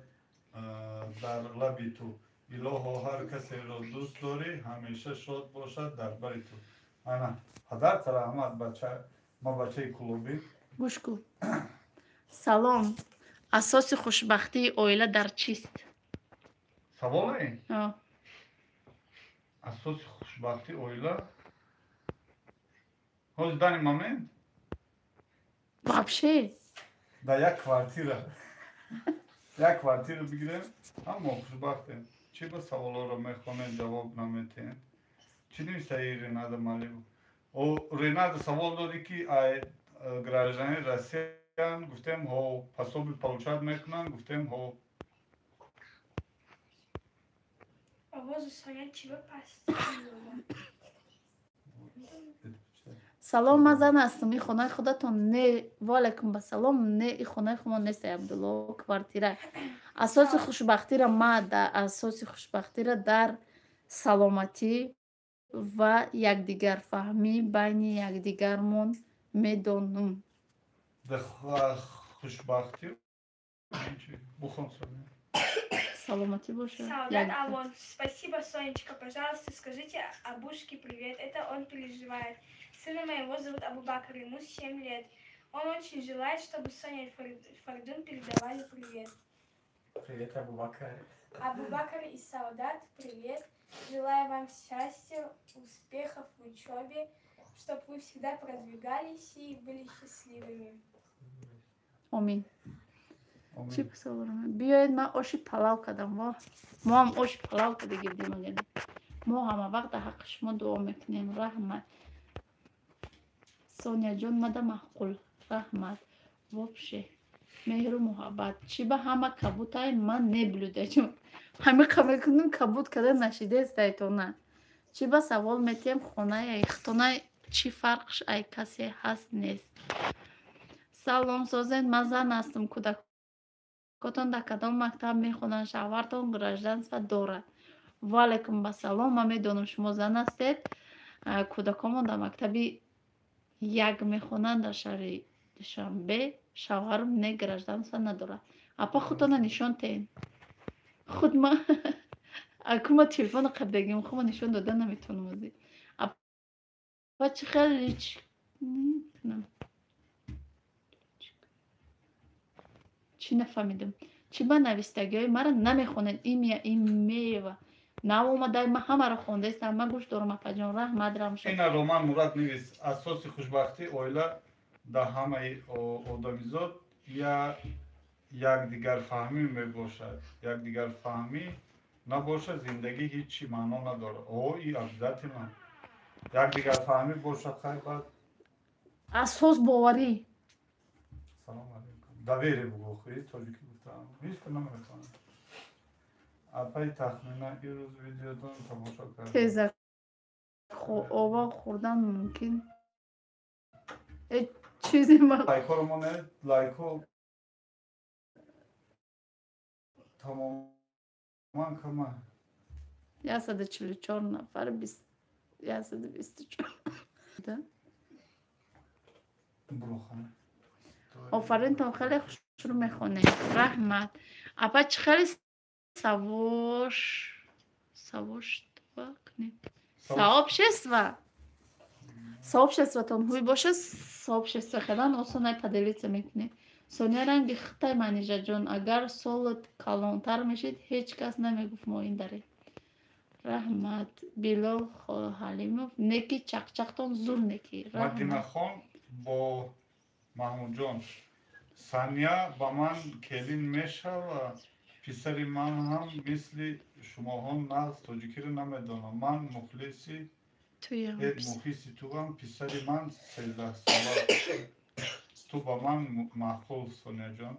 дар лаби ту, илоҳо, ҳар касеро дӯст дорӣ, ҳамеша шод бошад дар бари ту. Ана падарта раҳмат, бача. Ма бачаи клубӣ. Гӯш кун. Салом, асоси хушбахтии оила дар чист? Саволе? Асоси хушбахтии оила ҳозир, данный момент? Вообще. Дар як квартира, як квартира бигирем, ҳама хушбахтем. Чӣ ба саволҳоро мехонем, ҷавоб наметиҳем? Чӣ нависаи Ренада Малибов? О, Ренада, савол додӣ, ки ай гражданин Россиян, гуфтем ҳо, пособие получать мекунанд, гуфтем ҳо. Овозу Соня чиба паст? Салом, ман зан ҳастам, и хонаи худатон не? Ваалайкум басалом. Не, и хонаи хумо нест, Абдулло, квартира. Асоси хушбахтира ма асоси хушбахтира дар саломатӣ ва якдигарфаҳмӣ байни якдигармон медонум. Хушбахтӣ бухон. Саломатӣ боша. Саодат Алон. Спасибо, Сонечка. Пожалуйста, скажите Абушке привет. Это он переживает. Сына моего зовут Абубакар, ему 7 лет. Он очень желает, чтобы Соня и Фаридун передавали привет. Привет, Абубакар. Абубакар и Саудат, привет. Желаю вам счастья, успехов в учебе, чтобы вы всегда продвигались и были счастливыми. Омин. Чӣ саволам? Биёед, ман оши палав кардам. Мо ҳам оши палав карда гирдем. Агар мо ҳама вақт дар ҳаққи шумо дуо мекунем. Раҳмат, Соняҷон, мада маъқул. Раҳмат. Вообще меҳру муҳаббат. Чӣ ба ҳама кабутай, ман не, блюдаҷон? Ҳамиқа мекунем, кабуд када нашидестайтона. Чӣ ба савол метиҳем, хонаи хтона чӣ фарқш ай касе ҳаст нест? Салом, созен, ман зан ҳастам, кӯдакотон дар кадом мактаб мехонанд? Шавҳартон гражданство дорад? Ваалайкум басалом. Ман медонам, шумо зан ҳастед. Кӯдакомон дар мактаби як мехонанд дар шаҳри Душанбе. Шавҳарам не, гражданство надорад. Апа, худтона нишон теҳен. Худ ма акума телефоно қабдагим, хума нишон дода наметавонам. Ози апа чӣ хел чӣ нафаҳмидам. Чӣ ба навистагиҳои маро намехонед? Имя Имеева нав омадай, ман ҳамаро хондаистам, ман гӯш дорам, апаҷон. Раҳмат, Рамшо. Ина Роман Мурад навис: асоси хушбахтии оила дар ҳамаи одамизод я якдигарфаҳмӣ мебошад. Якдигарфаҳмӣ набошад, зиндагӣ ҳеҷ чӣ маъно надорад. О, и обязательно якдигарфаҳмӣ бошад, хай баъд. Асос боварӣ. Салом алейкум. Доверие бугӯ, хи тоҷикӣ гуфтам, ҳеҷ ка намефаҳмад. Апаи Тахмина, ирӯз видеотон тамошо кардам. Тезак ова хӯрдан мумкин? Э, чизе ма Лайкҳоро монед, лайкҳо тамоман кама. 144 нафар, 124. Бурухан. Офаринтон, хеле хушрӯ мехонед. Раҳмат. Апа, чӣ хеле савош савоштва кунем? Сообщество, сообществотон ҳуй боша. Сообщество кардан осонай, поделиться мекунед. Соня ранги хитай. Манижаҷон, агар солат калонтар мешид, ҳеҷ кас намегуфт, мо ин дарем. Раҳмат. Билол Ҳалимов, неки чақчақтон зур, неки. Мадинахон бо Маҳмудҷон: Сания ба ман келин мешава? Писари ман ҳам мисли шумоҳо нағз тоҷикиро намедонам. Ман мухлиси Туям. Мухлиси туам, писари ман 13 сола. Ту ба ман маъқул, Соняҷон.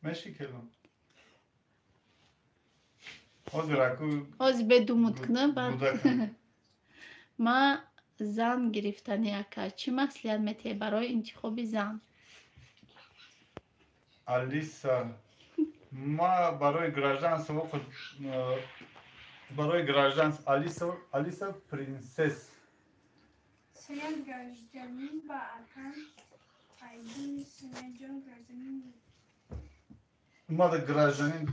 Меши келам? Ҳозир аку ҳозир бедумуд кунам баъд. Ма зан гирифтани ака. Чӣ маслиҳат метиҳед барои интихоби зан? Алиса, ма барои гражданство, барои гражданство Алиса, Алиса принцесс. Соня гражданин ба акам Айдин Соняҷон гражданин. Мада гражданин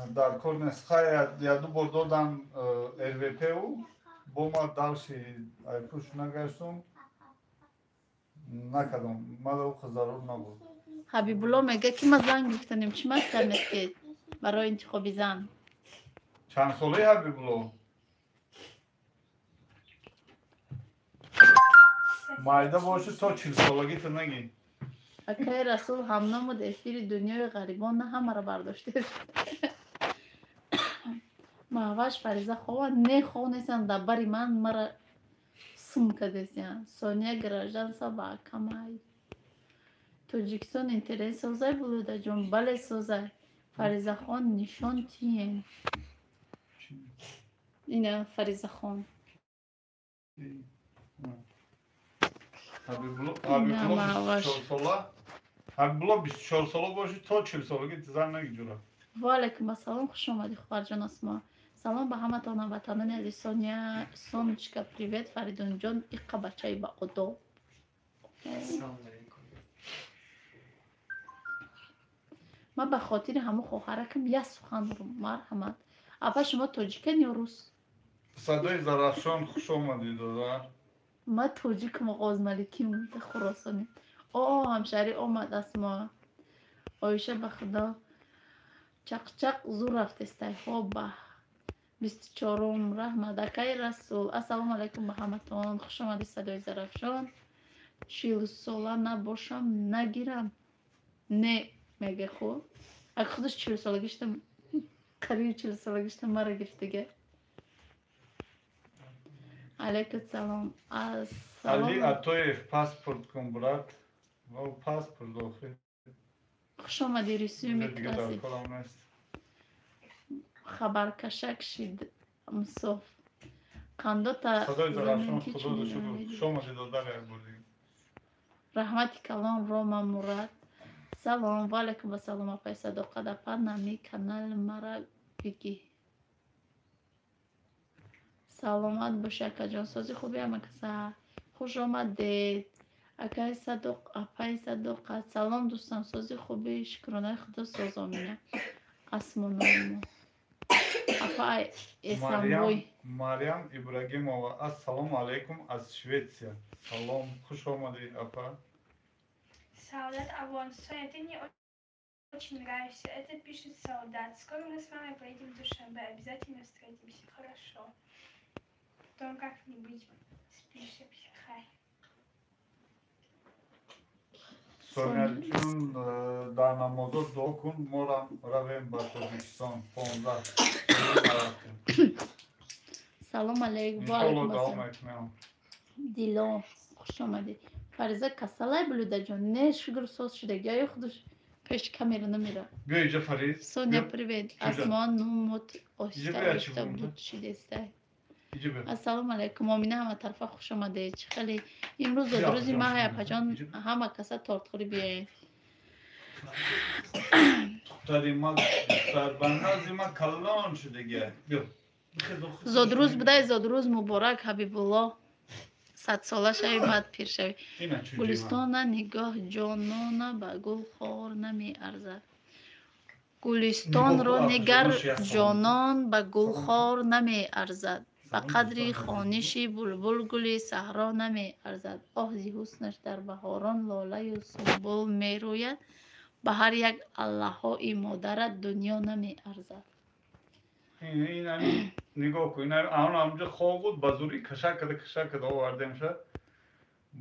дар кор нест. Хай, яду бор додан РВП-у, бо ма дальше айпуш нагаштум, накардам. Мада ӯ зарур набуд. Ҳабибулло мега, ки ма зан гирифтанем. Чӣ маслиҳат метиҳед барои интихоби зан? Чанд солаи Ҳабибулло? Майда боши, то 40-солагита нагӣ. Акаи Расул ҳамномуд эфири дунёи ғарибон на ҳамаро бардоштест. Маҳваш Фариза хова не хов нестам, дар бари ман мара сум кадесян. Сония гражданство ба акамай. Тоҷикистон интернет созай Булудаҷон? Бале, созай. Фаризахон нишон тиен. Ина Фаризахон. Ҳабибулло 24 сола. Ҳабибулло, 24 сола бошӣ, то 40-солагӣ зан нагӣ, ҷура. Ва алайкум ассалом, хуш омадӣ, хоҳарҷон Асмо. Салом ба ҳаматон, ҳамватанони азиз. Соня, Сонечка, привет, Фаридунҷон, иққа бачаи ба одоб. Салом алейкум. Ман ба хотири ҳамун хоҳаракам як сухан дорам, марҳамат. Апа, шумо тоҷикен ё рус? Садои Зарафшон, хуш омадӣ, додар. Ман тоҷикам, Оғозмаликим, хуросонӣ. О, ҳамшаҳрӣ омад Асмо. Оиша, ба худо чақчақ зур рафтестай. Хоба. 24-ум раҳмат, акаи Расул. Ассалому алайкум ба ҳаматон. Хуш омадӣ, Садои Зарафшон. 40 сола набошам, нагирам. Не, мега хуб. Ак худаш 40-солагишта, қариби 40-солагишта мара гирифтига. Алайкум салом. Али Атоев, паспорт кун, брат. Паспорт охи. Хуш омадӣ, рисуи мекрасӣ. Хабаркашак шид мусоф. Қандота. Садои Зарафшон, худо шукр. Хуш омадӣ, додар, як бор дигар. Раҳмати калон, Рома Мурад. Салом, ва алайкум ассалом, апаи Садоқат апа, нами канали мара бигӣ. Саломат бошӣ, акаҷон, сози хуби ҳама каса. Хуш омадед. Акаи Садоқ, апаи Садоқат. Салом, дӯстам, сози хуби, шукронаи худо, соз, Омина. Асмономо. Апа Эсамбой. Мариям Ибрагимова, ассалому алайкум аз Шветсия. Салом, хуш омадӣ, апа. Солдат Авон. Соня, ты мне очень нравишься. Это пишет солдат. Скоро мы с мамой поедем в Душанбе. Обязательно встретимся. Хорошо. Потом как-нибудь спишемся. Хай. Соняҷон, дар намозо дуо кун, морам равем ба Тоҷикистон 15. Салом алейкум. Иншолло, давом мекунем. Дило, хуш омадӣ. Фариза касалай, Блюдаҷон? Не, шукр, соз шудагӣ. Ё худаш пеш камера намера. Биё иҷа, Фариз. Соня, привет. Асмон нумут оҳиста оҳиста буд шидестай. Ассалому алайкум, Омина, ҳама тарафа хуш омадед. Чӣ хеле имрӯз рӯзи маҳай, апаҷон, ҳама каса тортхӯрӣ биёед. Духтари ма, духтарбанози ма калон шудагия. Биё. Зодрӯз будай, зодрӯз муборак, Ҳабибулло. 100 сола шавӣ, баъд пир шавӣ. Гулистона нигоҳ ҷонона ба гул хор намеарзад. Гулистонро нигар ҷонон ба гулхор намеарзад. Ба қадри хониши булбул гули саҳро намеарзад. Оҳ, зи ҳуснаш дар баҳорон лолаю сумбул мерӯяд. Ба ҳар як аллаҳои модарат дунё намеарзад. Нигоҳ кун, ан ҳамҷо хоб буд, ба зӯрӣ кашак када, кашак када овардемша.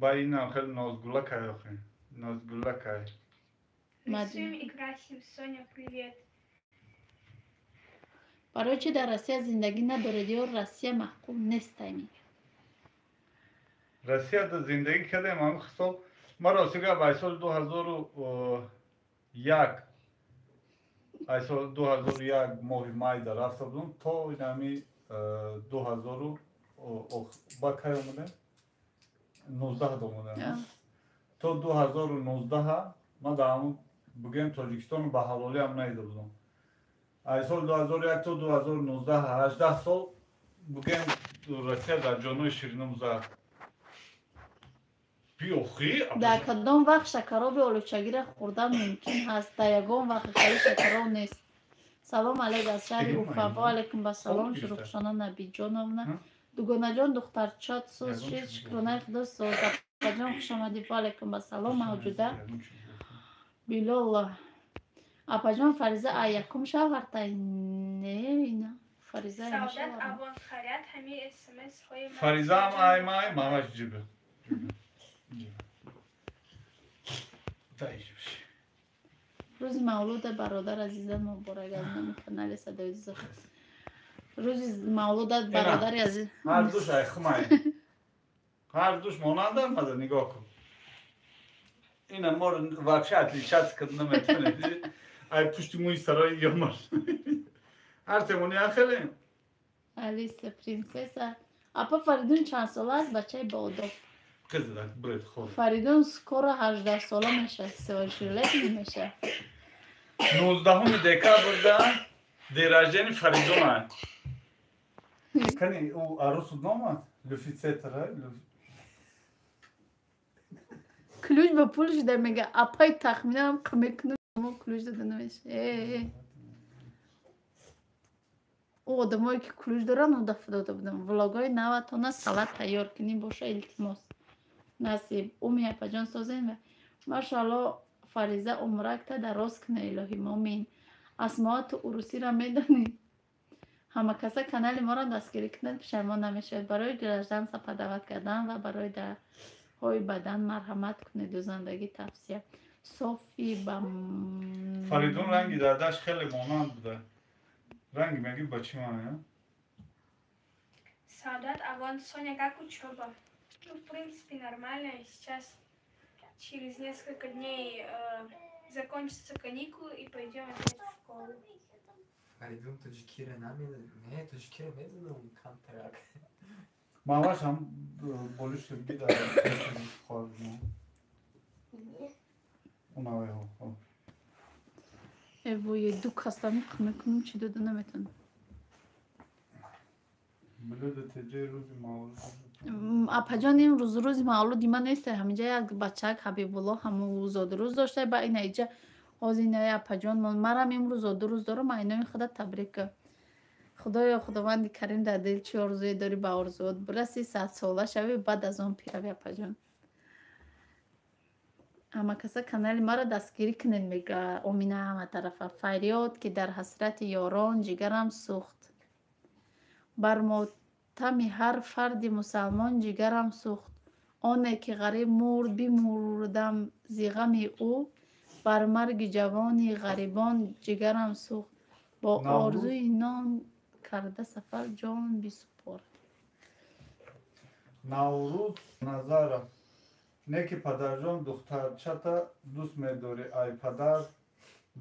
Ба инам хеле нозгула кай охи. Нозгула кай. Рисуем и красим. Соня, привет. Барои чӣ дар Россия зиндагӣ надоред ё Россия маъқул нестами? Россияда зиндагӣ кардем, ҳамин сол ман рости гап, ай соли 2001, ай соли 2001 моҳи майда рафта будам то инами дуҳазору ба кай омадем, 19 омадем, то 2019 ман дар ҳамун, бигӯем, Тоҷикистону ба ҳалолиам надида будам. Ай соли 2001 то 2019, 18 сол, бигӯем, Россия дар ҷонои ширинум зад. Биохӣ. Дар кадом вақт шакароби олучагиро хӯрдан мумкин ҳаст? Дар ягон вақт хеле шакароб нест. Салом алейк аз шаҳри Уфа. Ва алайкум ассалом, Шурухшона Набиҷоновна. Дугонаҷон, духтарчат соз шид? Шукронаи Худо, соз. Апаҷон, хушомадӣ. Ва алайкум ассалом, Мавҷуда Билол. Апаҷон, Фариза а якум шавҳартай? Не, ина Фариза. Саодат Авон харят ҳами смс-ҳои. Фаризаам ай май мамаш ҷиба. Рӯзи мавлуда бародар азизат муборак аз номи канали Садои Зух. Рӯзи мавлудат, бародари азиз. Ҳардуш ай хумай, ҳардуш монандан мада, нигоҳ кун. Ина моро вообще отличаться карда наметавонед. Ай пушти мӯи сарои ёмаш ҳар семони яхелем. Алиса принсесса. Апа, Фаридун чанд сола аст? Бачаи боодоб. Фаридун скоро 18 сола мешавад, совершеннолетний мешавад. 19 декабрда день рождения Фаридуна. Кани ӯ арӯсу номад люфицетра. Ключ ба пул шуда мега, апай, тахминам мекунам, ключ дода намеша. Ӯ одамое ки ключ доранд, ӯ дафъа дода будам. Влогҳои наватона салат тайёр кунӣ боша, илтимос. Насиб уми, апаҷон, созем. Машоалло, Фариза, умракта дароз куна илоҳи, момин. Асмоа, ту урусиро медонӣ? Ҳамакаса канали моро дастгирӣ кунад, пушаймон намешавед. Барои гражданство подавать кардан ва барои дарҳои бадан марҳамат кунед. Дӯзандагӣ тавсия. Софи ба Фаридун ранги дардаш хеле монанд буда. Ранги меги ба чӣ мана? Саодат Авон, Соня, как учеба? Ну, в принципе, нормально. Сейчас через несколько дней закончатся каникулы и пойдем опять в школу. Фаридун тоҷикиро намедонам. Не, тоҷикиро медонам камтарак. Мамаш ҳам болиши бида хоҳад. Унавайҳо. Эвое, ду касами мекунам, чӣ дода наметавонам. Блюдо теҷаи рӯзи мавлуд. Апаҷон, имрӯз рӯзи мавлуди ман нест. Ҳаминҷа як бачак Ҳабибулло ҳамун зодрӯз дошта, ба ина иҷа ҳозир инаи апаҷон, марам имрӯз зодрӯз дорам, айноми худа табрик. Худоё, худованди карим, дар дил чӣ орзуе дорӣ, ба орзуот бираси, 100 сола шавӣ, баъд аз он пирави. Апаҷон, ҳамакаса канали маро дастгирӣ кунед, мега Омина. Ҳама тарафа фарёд, ки дар ҳасрати ёрон ҷигарам сӯхт, бар мотами ҳар фарди мусалмон ҷигарам сӯхт. Оне ки ғариб мурд, бимурдам зи ғами ӯ, бар марги ҷавони ғарибон ҷигарам сӯхт. Бо орзуи нон карда сафар ҷон бисупорад. Наврӯз Назаров. Не ки падарҷон, духтарчата дӯст медорӣ, ай падар,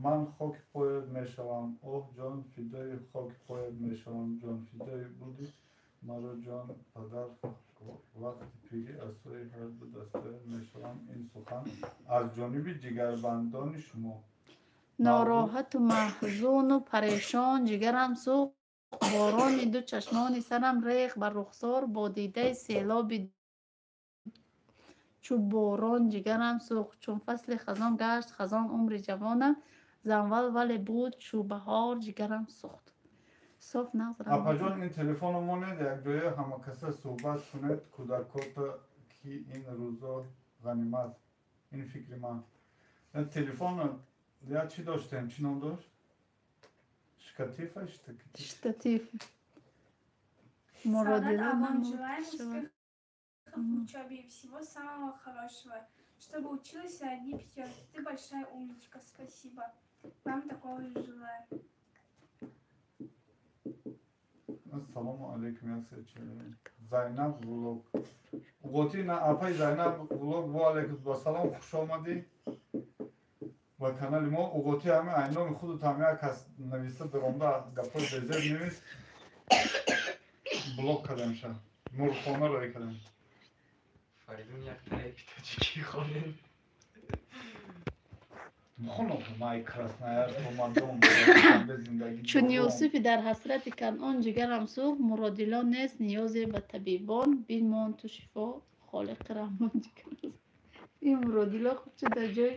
ман хоки поят мешавам. Оҳ, ҷон фидои хоки поят мешавам, ҷон фидои буди маро, ҷон падар, вақти пирӣ асои ҳарду дастаят мешавам. Ин сухан аз ҷониби ҷигарбандони шумо. Нороҳату маҳзуну парешон ҷигарам сӯхт, борони ду чашмони сарам рехт бар рухсор, бо дидаи селоби чу борон ҷигарам сӯхт. Чун фасли хазон гашт хазон умри ҷавонам, занвал вале буд чу баҳор ҷигарам сӯхт. Соф нағз. Апаҷон, ин телефоно монед, якҷоя ҳамакаса суҳбат кунед, кӯдакота ки ин рӯзо ғанимат. Ин фикри ман. Телефон я чӣ доштем, чӣ ном дошт? Шкатифа. Штатив. Саодат Авон, желаем успехов в учебе и всего самого хорошего, чтобы училась на одни пятерки. Ты большая умничка, спасибо. Вам такого же желаю. Ассалому алейкум, як. Зайнаб влог. Уғоти на апаи Зайнаб влог, ва алайкум ассалом, хуш омадӣ ба канали мо. Уғоти ҳами айноми худут ҳам як кас нависта даромда гапҳои безеб навис, блок кардем ша. Мурғхона рой кардем. Фаридун, як репи тоҷикӣ хонем. Бихонам, май Красноярск омадам, зиндагӣ. Чун Юсуфи дар ҳасрати Канъон ҷигарам сӯхт, муродило нест ниёзе ба табибон, бинмон ту шифо Холиқи Раҳмон ҷигарам. Ин муродило хуб чӣ дар ҷои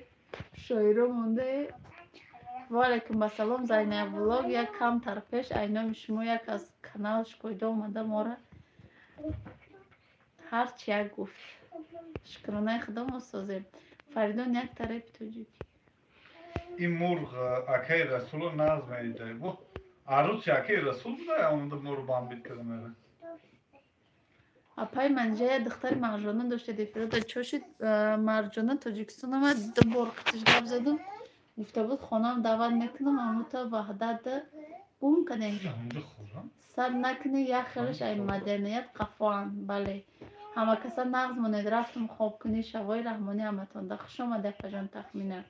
шоиро мондае. Ва алайкум ассалом, Зайнаб влог. Як камтар пеш айноми шумо як аз каналаш пайдо омада мора ҳарчи як гуфт. Шукронаи Худо, мо созем. Фаридун, як репи тоҷикӣ. Ин мурғ акаи Расуло нағз медида. Бо арӯси акаи Расул буда, омада мурғ бамбид карда мера. Апаи Манижа, як духтари Марҷона доштед, эфирода чо шуд? Марҷона Тоҷикистон омад, ду бор қитиш гап задум. Гуфта буд, хонаам даъват мекунам, амута ваҳдат гум кардем. Сар накунӣ, як хелаш ай маданият қафоанд. Бале. Ҳама каса нағз монед, рафтум хоб кунӣ, шавои раҳмонӣ ҳаматонда. Хуш омадед, апаҷон Тахмина.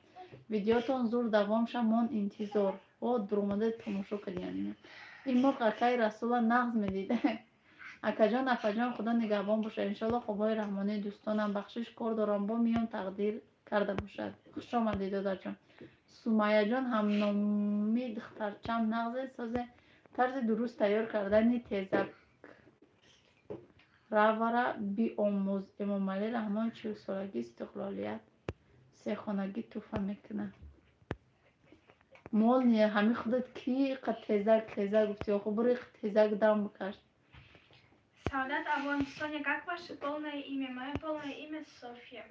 Видеотон зур давом ша, мон интизор. О, дуромада тамошо кардиям. Ин мурғ акаи Расула нағз медид. Акаҷон, апаҷон, Худо нигаҳбон бошад. Иншолло хобҳои раҳмонии дӯстонам. Бахшиш, кор дорам, бо миён тақдир карда бошад. Хуш омадед, додарҷон. Сумайяҷон, ҳамноми духтарчам нағзе созе. Тарзи дуруст тайёр кардани тезак равара биомӯз. Эмомалӣ Раҳмон 40-солагии истиқлолият сехонагӣ тӯҳфа мекунад. Молния, ҳами худат ки иқа тезак тезак гуфтӣ, охо буро иқа тезак дам бикаш. Саодат Авон, Соня, как ваше полное имя? Мое полное имя Софья.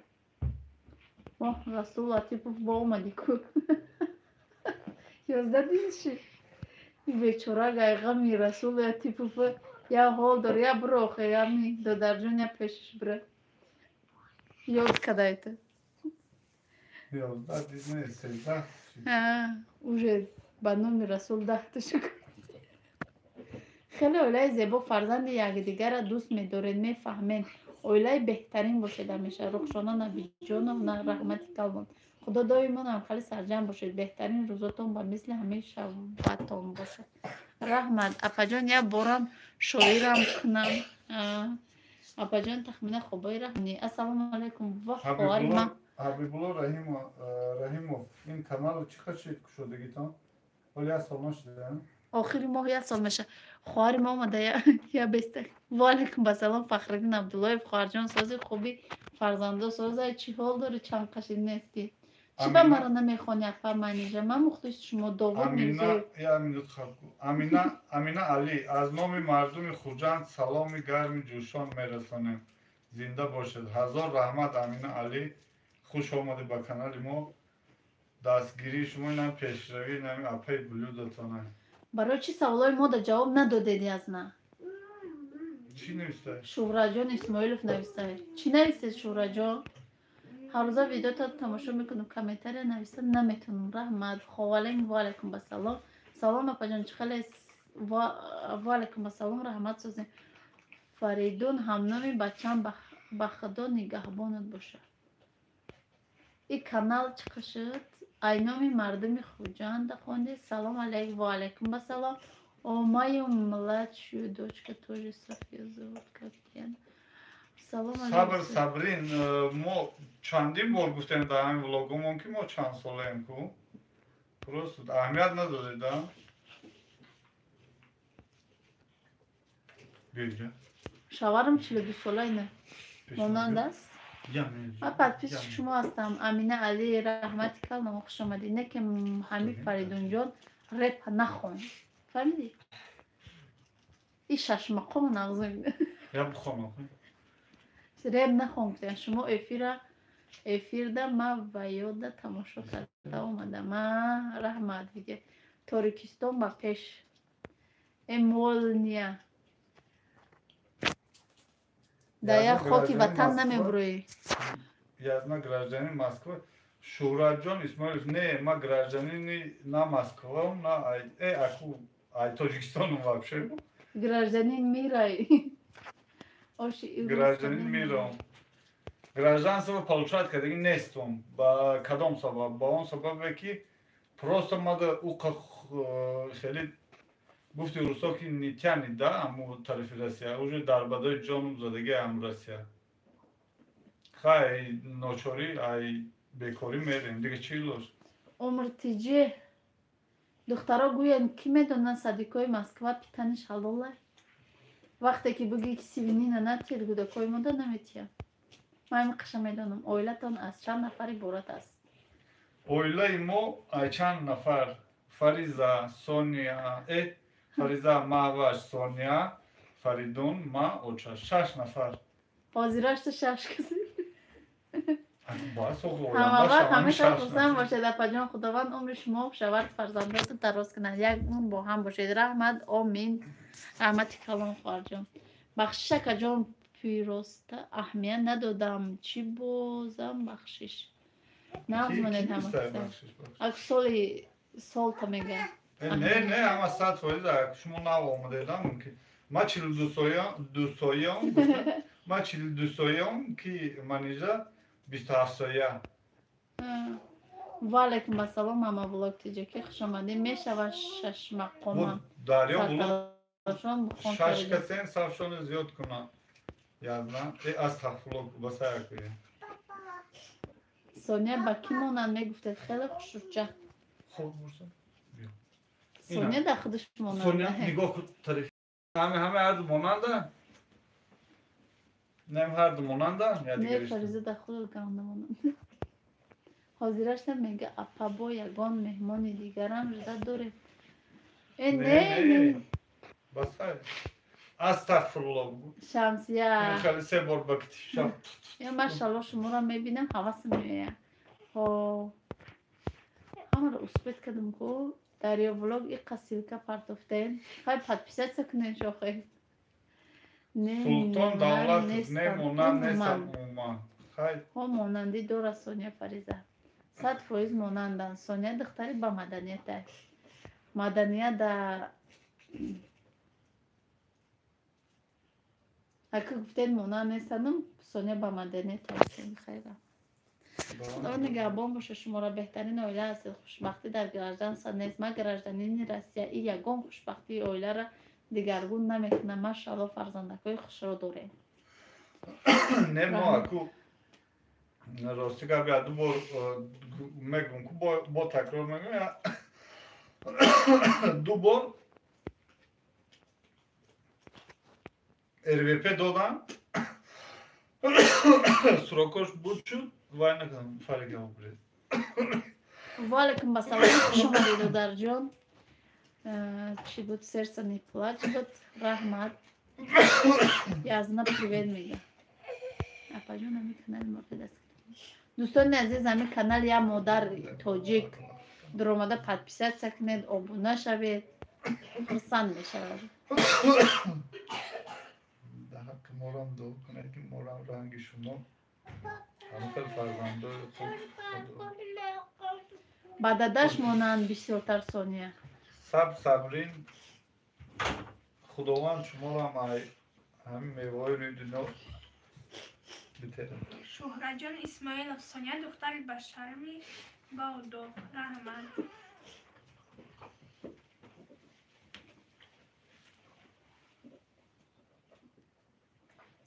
О, Расул Латипов, бо омадӣ ку. 11 дидиши? Бечора гайғами Расул Латипов я ҳол дор, я буро охе, ями додарҷон, я пешиш бира. Ёд кадайта. 11 дид не, 13. Уже ба номи Расул даҳта шуд. Хеле оилаи зебо, фарзанди якдигарро дӯст медоред, мефаҳмед. Оилаи беҳтарин бошед ҳамеша. Рухшона Набиҷоновна, раҳмати калон. Худо доимо ҳамхали сарҷамъ бошед. Беҳтарин рӯзотон ба мисли ҳамаи шавватон бошад. Раҳмат, апаҷон, як борам шоирам кунам. Апаҷон Тахмина, хобои раҳмонӣ. Ассалому алайкум, ва хоҳари ман. Ҳабибулло Раҳимов, ин канал чӣ қадр шид кушодагитон? Ҳоли як сол нашуда? Охири моҳ як сол меша. Хоҳари ма омада я беста. Ва алайкум ассалом, Фахриддин Абдуллоев, хоҳарҷон, сози хуби, фарзандо созай, чӣ ҳол дорӣ, чанд қашид нестӣ? Чӣ ба маро намехонӣ, апа Манижа? Ман мухлиси шумо, Довуд Мирзоев. Як минут хаб. Амина, Амина Али, аз номи мардуми Хуҷанд саломи гарми ҷӯшон мерасонем. Зинда бошед. Ҳазор раҳмат, Амина Али. Хуш омадӣ ба канали мо. Дастгирии шумо инам пешравӣ инами апаи блюдатона. Барои чӣ саволҳои мо да ҷавоб надодед язна? Чӣ нависта? Шуҳратҷон Исмоилов нависта. Чӣ нависед, Шуҳратҷон? Ҳаррӯза видеото тамошо мекунам, комментария нависта наметавонам. Раҳмат. Ховалем, ва алайкум ассалом. Салом, апаҷон, чӣ хеле? Ва алайкум ассалом, раҳмат, созем. Фаридун, ҳамноми бачам, ба Худо нигаҳбонат бошад. И канал чӣ шуд? Айноми мардуми Хуҷанда хондед. Салом алейк, ва алайкум ассалом. О, мою младшую дочка тоже София зовут, как я. Салом Сабр, алейкум. Сабрин, мо чандин бор гуфтем дар ҳамин влогомон, ки мо чанд солаем ку. Просто аҳамият надодед, да? Биё. Шаварам 42 сола ина. Монанд аст? Ман подписчик шумо ҳастам. Амина Али, раҳмати калом, хуш омадед. Не ки ҳами Фаридунҷон реп нахон. Фаҳмидӣ? И шашмақомо нағз мебинад. Я бихонам. Реп нахон гуфтем. Шумо эфира эфирда ма ва ёда тамошо карда омадам. Раҳмат, видео. Торикистон ба пеш. Э, молния. Дар як хоки ватан намебурӯӣ. Язна гражданин Москва. Шӯҳратҷон Исмоилов, не, ма гражданини на Москваам, на аку ай Тоҷикистонам вообще. Гражданин мирай. Гражданин миром. Гражданство получать кардагӣ нестум. Ба кадом сабаб? Ба он сабабе ки просто мада уқа хеле гуфти русо ки не тянет, да, аму тарафи Россия. Уже дар бадои ҷоном задагӣ ам Россия. Хай ночорӣ, ай бекорӣ мерем. Дига чӣ лош? Умр тиҷи духтаро гӯянд, ки медонанд садикои Москва питаниш ҳалолай? Вақте ки бугӣ ки свинина натиҳед, гудакои мода наметиҳанд. Ман ин қиша медонам. Оилатон аз чанд нафар иборат аст? Оилаи мо аз чанд нафар? Фариза, Сония, Фариза, Маҳваш, Сония, Фаридун, ма, оча. 6 нафар. Ҳозирашта 6 каси. Ҳамавақт ҳамеша хурсанд бошед, апаҷон. Худованд умри шумо шавад, фарзандоту дароз кунад. Як умр бо ҳам бошед. Раҳмат, омин. Раҳмати калон, хоҳарҷон. Бахшиш, акаҷон, пироста аҳамият надодам. Чӣ бозам бахшиш? Нағз монед ҳама. Ак соли солта мега. Не, не, ҳама 100%. Шумо нав омадед, мумкин. Ма 42 соям, ма 42 соям, ки манижа 27 соя. Ва алайкум ассалом, мама влог тиҷаки, хуш омадед. Мешавад шашмақома. Дарё влог шаш касен сафшони зиёд кунам. Язна. Астағфирулло, басая кунем. Соня ба кӣ монанд мегуфтед? Хеле хушрӯча. Хоб бурса. Соня да худаш монанд. Соня нигоҳ кун тараф. Ҳаме ҳаме ҳарду монанда? Не, ҳарду монанда? Я Не, дигариш. Фариза да худат ганда монанд. Ҳозирашна мега апа бо ягон меҳмони дигарам жда дорем. Э, не, не. Басай. Астағфирулло. Шамсия. Хеле се бор ба китишам. Я машалло шуморо мебинам, ҳавасам меояд. Ҳо. Ҳамаро успеть кардам ку. Дарё влог иқа ссылка партофтем. Хай подписаться кунед шохе. Не, Султон монанд Давлатов, не нестам. монанд нестам Умуман. умуман. Хай. Ҳо, монандӣ дорад Соня Фариза. 100% монанданд. Соня духтари ба маданиятай. Маданият да ака гуфтед монанд нестандум, Соня ба маданият хайра. Худо нигаҳбон боша шуморо. Беҳтарин оила ҳастед. Хушбахтӣ дар гражданство нест. Ман гражданини Россия. И ягон хушбахтии оиларо дигаргун намекунам. Машаалло, фарзандакҳои хушро дорем. Не, мо аку рости гап я ду бор мегум ку бо такрор мегум я ду бор РВП додам, срокош буд шуд, вай накардам, фарига обред. Ва алайкум ассалом, хуш омадед, додарҷон. Чӣ буд, сердце не плачь буд. Раҳмат. Язна привет мега. Апаҷон, ҳами канали моро дастгирӣ. Дӯстони азиз, ҳами канал я модар тоҷик дуромада подписаться кунед, обуна шавед, хурсанд мешавад. Дар ҳаққи морам дуо кунед, ки морам ранги шумо ҳамон хел фарзандои хуб. Ба дадаш монанд бисёртар Сония. Сабр, сабрин, худованд шуморам ай ҳамин меваҳои рӯи дунё битерад. Шӯҳратҷон Исмоилов: Соня духтари ба шарми баодоб. Раҳмат.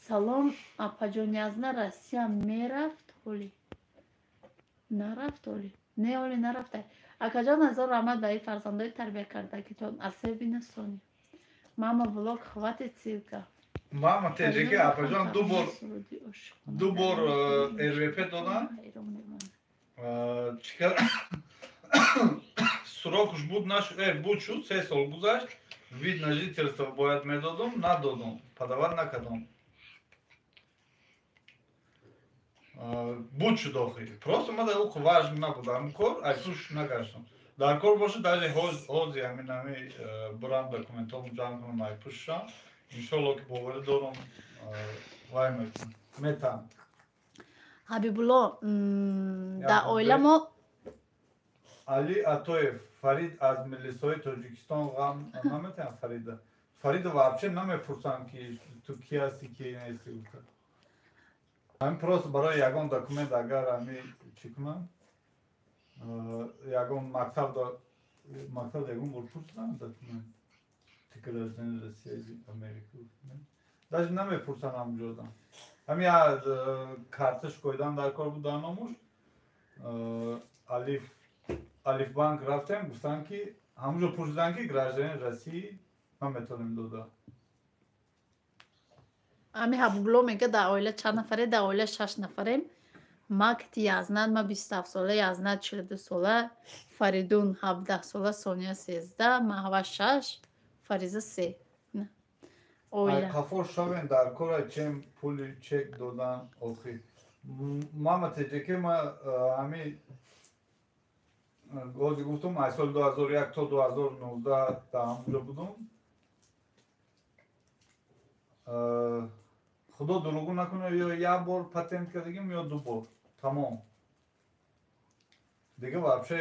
Салом, апаҷон, Язна Россия мерафт, ҳоли нарафт, ҳоли не, ҳоли нарафта. Акаҷон, ҳазор раҳмат ба ин фарзандои тарбия кардагитон, особенно Соня. Мама влог, хватит ссылка. Мама теҷаки, апаҷон, ду бор РВП додам, чикар срокуш буд наш буд шуд, 3 сол гузашт, вид на жительство бояд медодум, надодум, подавать накардум. Буд шуд охир, просто ма дар важно набуд ҳамин кор, айпуш нагаштам. Дар кор бошад, даже ҳози ҳамин ҳами бурам документҳом ҷамъ кунам, айпушам, иншолло ки боварӣ дорам, вай мекунам, метам. Ҳабибулло, дар оила мо Али Атоев: Фарид аз милисҳои Тоҷикистон ғам наметиҳам. Фарида, Фарида вообще намепурсам ки ту ки ҳасти, ки нести. Ҳамин просто барои ягон документ агар ҳами чӣ кунам, ягон мактаб ягон бор пурсидам документ. Ты гражданин Россия или Америка? Даже намепурсанд ҳамҷода. Ҳами я карташ коидан дар кор буд дар номуш. Алифбанк рафтем, гуфтанд ки ҳамонҷо пурсиданд ки гражданин Россия наметавонем дода. Ами Ҳабибулло мега дар оила чанд нафаре? Дар оила 6 нафарем. Ма кити Язнад, ма 27 сола, Язнад 42 сола, Фаридун 17 сола, Сония 13, Маҳва 6, Фариза 3. Оила. Қафо шавен дар кора чем пули чек додан охир. Мама теҷеке ма ҳами гози гуфтум, аз соли 2001 то 2019 дар ҳамонҷо будум. Худо дурӯғу накунад, ё як бор патент кардагим, ё ду бор. Тамом. Дига вообще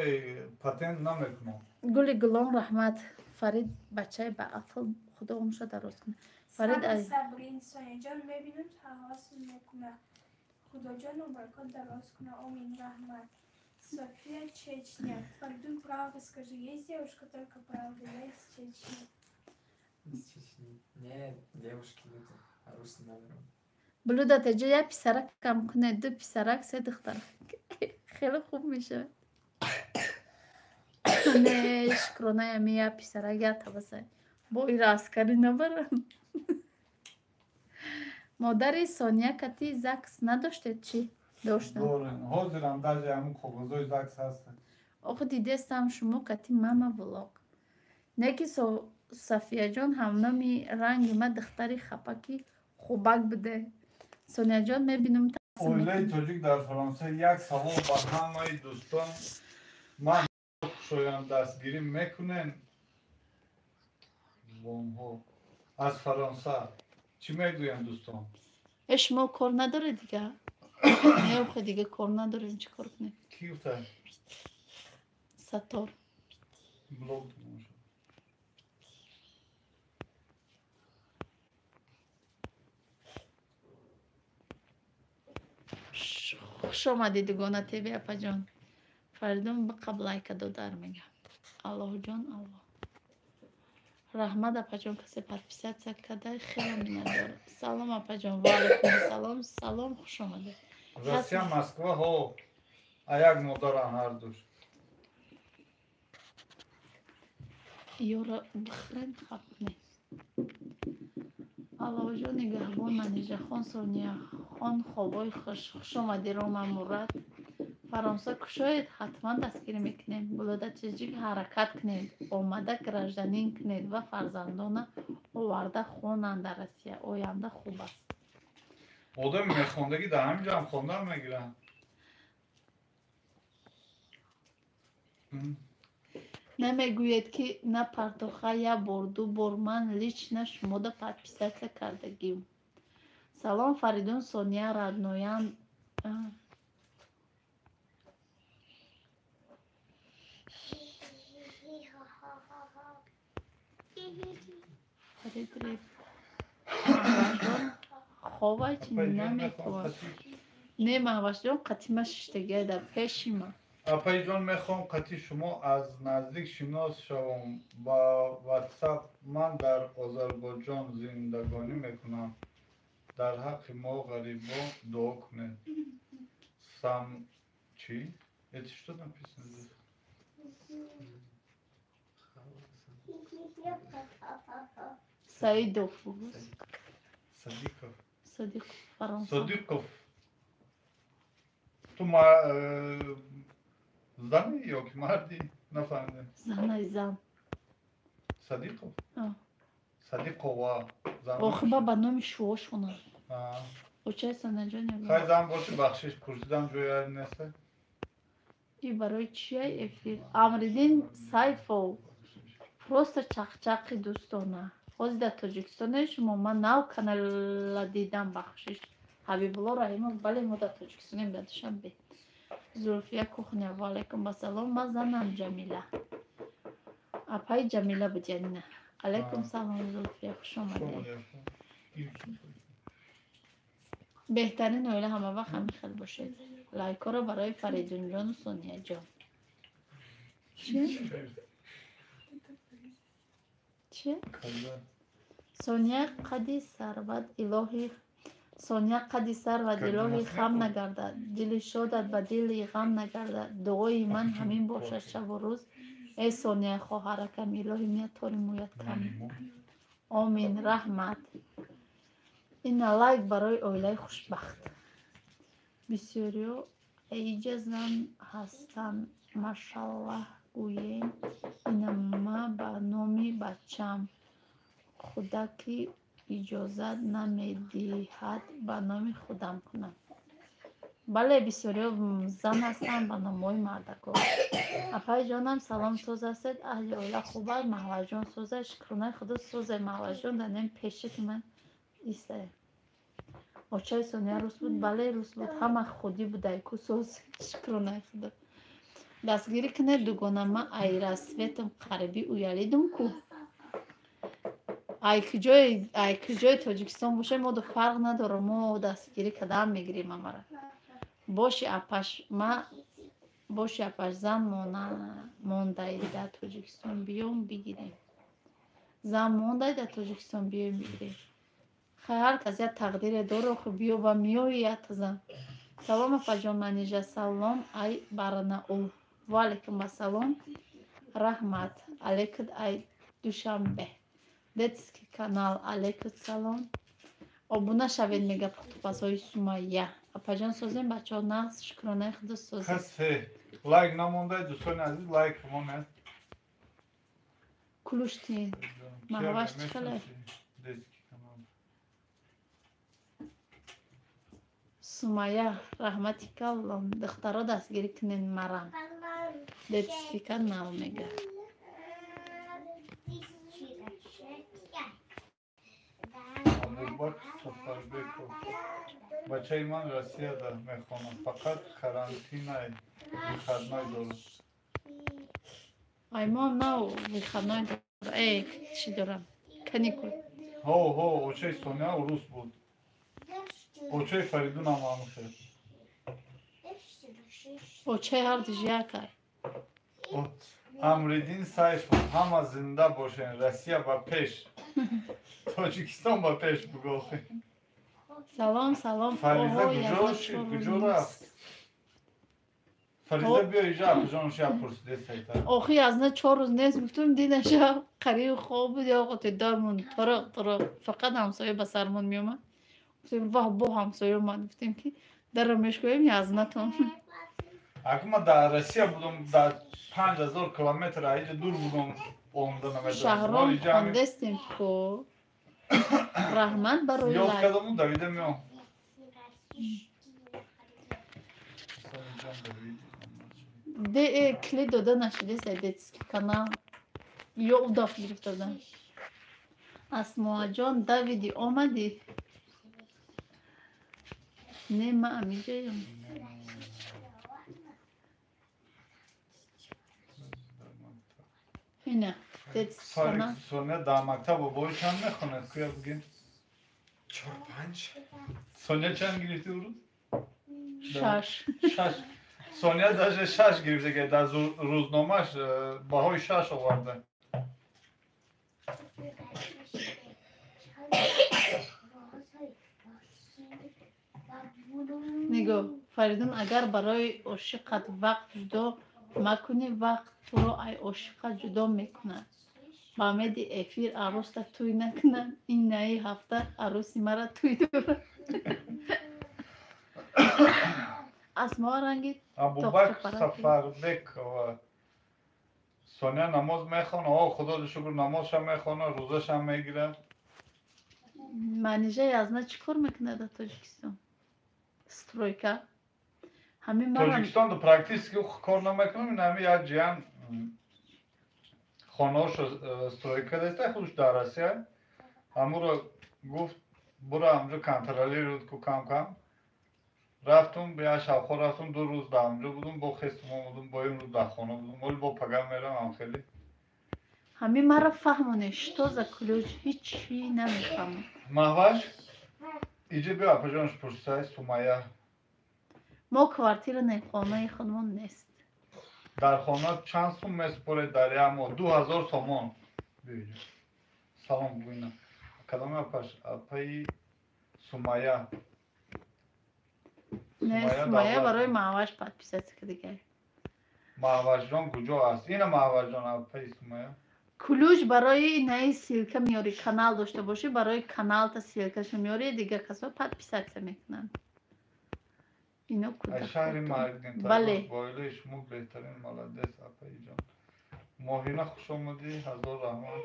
патент намекунам. Гули гулон раҳмат. Фарид бачаи ба ақл, худо умрша дароз кунад. Фарид сабрин Соняҷон мебинам ҳавасм мекунад. Худоҷон умракот дароз кунад. Омин, раҳмат. София, Чечня. Фаридун, правда скажи, есть девушка, только правда, я из Чечни. Из Чечни. Нет, девушки нету. Арус номером. Блюда теҷа як писарак кам кунед, ду писарак, се духтарак. Хеле хуб мешавад. Не, шукроная ми як писарак, як табаса. Бо ира аскарӣ набарам. Модари Сония кати ЗАГС надоштед чӣ? Доштам. Дорем. Ҳозирам даже ҳамун коғозҳои ЗАГС ҳастанд. Охи дидестам шумо кати мама влог. Не ки Сафияҷон ҳамноми ранги ма духтари хапаки хубак буде. Соняҷон мебинам. Оилаи тоҷик дар Фаронса як савол ба ҳамаи дӯстон. Ман шоям дастгирӣ мекунем бонҳо аз Фаронса. Чӣ мегӯям дӯстон? Э шумо кор надоред дига? Не, охи дига кор надорем, чӣ кор кунем? Кӣ гуфта? Сатор. Блог. Хуш омадӣ дугона ТВ апаҷон. Фаридун биқаб лайка додар мега. Аллоҳҷон аллоҳ. Раҳмат апаҷон, касе подписаться карда, хеле миннатдорам. Салом апаҷон, ва алайкум салом, салом, хуш омадед. Россия, Москва, ҳо. А як модарам ҳардуш. Ёра бихӯрем хаб кунем. Аллоҳҷон нигаҳбон Манижахон, Сонияхон, хобои хуш. Хуш омадӣ Рома Мурад. Фаронса кушоед, ҳатман дастгирӣ мекунем. Блюда Таҷик ҳаракат кунед, омада гражданин кунед ва фарзандона оварда хонанд дар Россия. Оянда хуб аст. Одами мехондагӣ дар ҳамин ҷо ҳам хондан мегиранд. Намегӯед ки на партоха як бор, ду бор ман лично шумода подписаться кардагим. Салом Фаридун, Сония родноян. Фарид реп. Ховай чи наметавонад. Не, Маҳвашҷон қатима шиштагиай дар пеши ман. Апайҷон, мехоҳам қати шумо аз наздик шинос шавам. Ба ватсап ман дар Озарбойҷон зиндагонӣ мекунам. Дар ҳаққи мо ғарибо дуо кунед. Сам чӣ? Это что написано здесь? Саидов. Садиков. Садиков, Фаронса. Садиков. Ту зани ё ки марди? Нафаҳмидем. Занай зан. Садиқов? Садиқова. Охи ба ба номи шуошона. Очай Санаҷон. Хай зан боши, бахшиш пурсидам ҷои неста. И барои чия эфир? Амриддин Сайфов. Просто чақчақи дӯстона. Ҳозир дар Тоҷикистоне шумо ман нав канала дидам, бахшиш. Ҳабибулло Раҳимов, бале мо дар Тоҷикистонем, дар Душанбе. Зулфия Кухня, ва алайкум ассалом, ман занам Ҷамила. Апаи Ҷамила буд, яъне на. Алайкум салом, Зулфия, хуш омадед. Беҳтарин оила ҳама вақт ҳамин хел бошед. Лайкҳоро барои Фаридунҷону Сонияҷон. Чи? Чи? Сония қади сарват илоҳи Сония қади сарват илоҳи хам нагардад, дили шодат ба дили ғам нагардад. Дуои ман ҳамин бошад шабу рӯз. Э Сония хоҳаракам, илоҳи мия тори мӯят кам. Омин, раҳмат. Ина лайк барои оилаи хушбахт. Бисёриҳо аиҷа зан ҳастанд, машаллаҳ гӯем. Ина ма ба номи бачам. Худаки иҷозат намедиҳад ба номи худам кунам. Бале, бисёриҳо зан ҳастанд ба номҳои мардакҳо. Апаи ҷонам, салом, соз ҳастед? Аҳли оила хуб аст? Маҳваҷон соза? Шукронаи худо созе. Маҳваҷон дар нем пеши ки ман истае. Очаи Сония рус буд? Бале, рус буд. Ҳама худӣ будай ку соз. Шукронаи худо. Дастгирӣ кунед, дугона, ман ай рассветам қариби уялидум ку. Ай куҷои Тоҷикистон бошем, мо ду фарқ надорам, мо дастгирӣ кадан мегирем амара. Боши апаш, ма боши апаш зан мондай дар Тоҷикистон биём бигирем. Зан мондай дар Тоҷикистон биём бигирем. Хай ҳар кас як тақдире дору, хуб биё ба миёи як зан. Салом апаҷон Манижа, салом ай Барнаул. Ва алайкум ассалом. Раҳмат. Алейкум ай Душанбе. Детский канал, алейкум салом. Обуна шавед мега пухтупазҳои Сумайя. Апаҷон созем, бачаҳо нағз, шукронаи худо созем. Касе лайк намондай, дӯстони азиз, лайк монед. Кулуштин. Маҳваш чӣ хеле? Сумайя, раҳмати калом. Духтаро дастгирӣ кунед марам. Детский канал мега. Абубакр Сафарбеков. Бачаи ман Россияда мехонад, фақат карантинай выходной дорад. Ай мо нав выходной дорад. Э, чӣ дорам? Каникул. Ҳо, ҳо, очаи Сония урус буд. Очаи Фаридунам ҳамхел. Очаи ҳардуш якай. Амриддин Сайфов, ҳама зинда бошен, Россия ба пеш. Тоҷикистон ба пеш бугохи. Салом, салом. Фариза куҷо шид? Куҷо рафт? Фариза биё иҷа апаҷон шия пурсиде сайта. Охи аз на 4 рӯз нест гуфтум, динаша қариб хоб буд ё қотидормон тороқ тороқ фақат ҳамсоя ба сармон меомад. Гуфтем ваҳ бо ҳамсоя омад, гуфтем ки дарро мешкоем язнатон. Аку ма дар Россия будум, дар 5000 километр аиҷа дур будум, омада намедонам. Шаҳром хондестем ку. Раҳмат барои ёд лайк. кардаму давида меом. Де клид дода нашидеса детский канал. Ё удаф гирифта будам. Асмоаҷон, давиди омадӣ? Не, ма амиҷаям. Ина, детский канал. Соня дар мактаб бобои чанд мехонад? Куя бигем? 4-5. Соня чанд гирифти урӯз? 6. 6. Соня даже 6 гирифта, ки дар рӯзномааш баҳои 6 оварда. Нигоҳ, Фаридун, агар барои ошиқат вақт ҷудо макунӣ, вақт туро ай ошиқат ҷудо мекунад. Ба умеди эфир арӯста тӯй накунад. Ин наи ҳафта арӯси мара тӯй дорад. Асмоа ранги Абубакр Сафарбекова. Соня намоз мехонад? О, худо шукр, намозшам мехонад, рӯзашам мегирад. Манижа язна чӣ кор мекунад дар Тоҷикистон? Стройка. Ҳамин Тоҷикистон практически кор намекунам, ин ҳами як ҷиян хонаошо стройка деста, худш дар Россия. Ҳамуро гуфт, бура ҳамҷо контролируд ку кам-кам. Рафтум, як шабхо рафтум, 2 рӯз дар ҳамҷо будум, бо хестум омадум, бо ин рӯз дар хона будум. Оли бо пагам мерам ҳам хеле. Ҳамин маро фаҳмонед, что за ключ, ҳичи намефаҳмам. Маҳваш, иҷа биё, апаҷонаш пурсай, Сумая. Мо квартира не, хонаи худмон нест. Дар хона чанд сум месупоред дар як моҳ? 2000 сомон. Салом буина. Кадоме апаш? Апаи Сумая. Не, Сумая барои Маҳваш подписаться кардагай. Маҳвашҷон куҷо аст? Ина Маҳвашҷон, апаи Сумая. Ключ барои инаи ссылка меёрӣ, канал дошта бошӣ, барои каналта ссылкашо меёрӣ, дигар касо подписаться мекунанд. Ино Аз шаҳри Бале. Оилаи шумо беҳтарин, молодец, апаиҷон. Моҳина, хуш омадӣ, ҳазор раҳмат.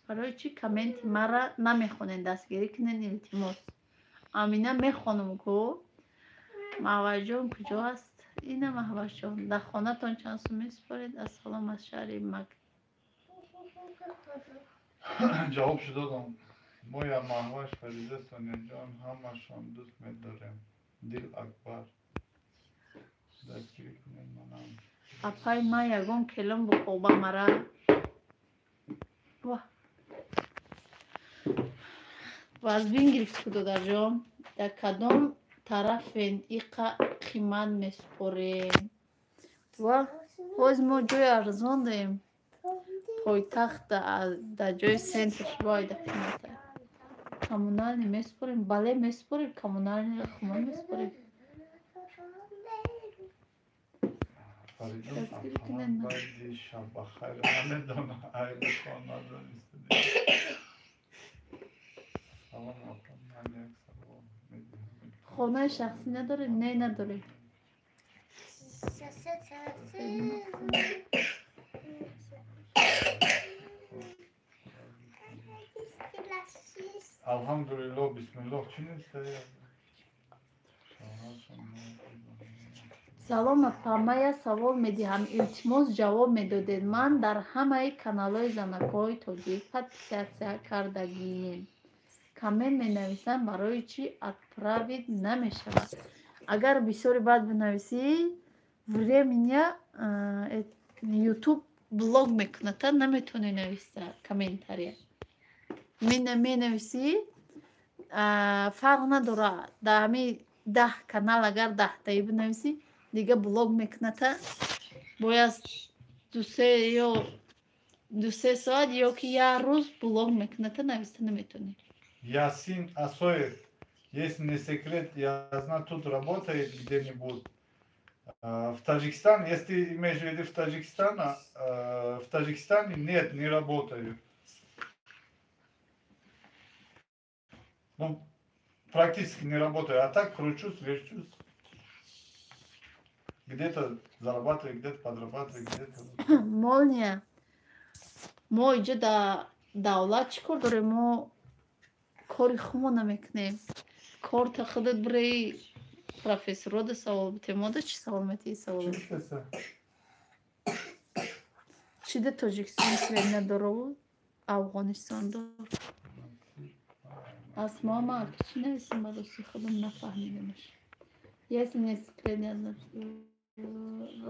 Барои чӣ комменти мара намехонед? Дастгирӣ кунед, илтимос. Амина, мехонам ку. Маҳвашҷон куҷо аст? Ина Маҳвашҷон. Дар хонатон чанд сум месупоред? Ассалом, аз шаҳри Мак. Ҷавоб шудодам. Моя Маҳваш, Фариза, Соняҷон, ҳамашон дӯст медорем. Дил Акбар. Дастгирӣ кунед манам. Апай, ман ягон келон буқоба мара. Ва. Вазбин гирифт ку, додарҷон. Дар кадом тарафен иқа қимат месупорем? Ва боз мо ҷои арзон дорем. Пойтахт дар ҷои центр войда қимата. Коммунальный месупорем? Бале, месупорем, коммунальный хумо месупорем. Фаридун Дастгирӣ кунед апаман ман. баъди шаббахайр намедонам, айлашон надонистади. Салом, апа, ман як савол медиҳам. Хонаи шахсӣ надоред? Не, надорем. Алҳамдулиллоҳ, бисмиллоҳ, чӣ нест? Салом, апа, ман як савол медиҳам, илтимос, ҷавоб медодед. Ман дар ҳамаи каналҳои занакҳои тоҷик подписаться кардагием. Коммент менависам, барои чӣ отправить намешавад? Агар бисёри баъд бинависӣ, временно ютуб блок мекунад, та наметавонӣ нависта комментария. Менависӣ, фарқ надорад, дар ҳамин 10 канал агар 10таӣ бинависӣ, дига блок мекунад, та бояд дусе ё 2-се соат ё ки як рӯз блок мекунад, та нависта наметавонӣ. Ясин Асоев, если не секрет, я знаю, тут работает где-нибудь. В Таджикистан, если имеешь в виду в Таджикистан, в Таджикистане нет, не работаю. Ну, практически не работаю, а так кручусь, верчусь. Где-то зарабатываю, где-то подрабатываю, где-то... Молния. Мо иҷо да давлат чӣ кор дорем? Мо кори хумо намекунем. Корта худат бираи профессорода савол битем. Мода чӣ савол метиҳӣ савол? Чӣ гуфтеса? Чӣ да Тоҷикистон свет надораву Афғонистон дор? Асмо, ма чӣ нависем, ба рости худам нафаҳмидамаш. Если не секрет, я знаю.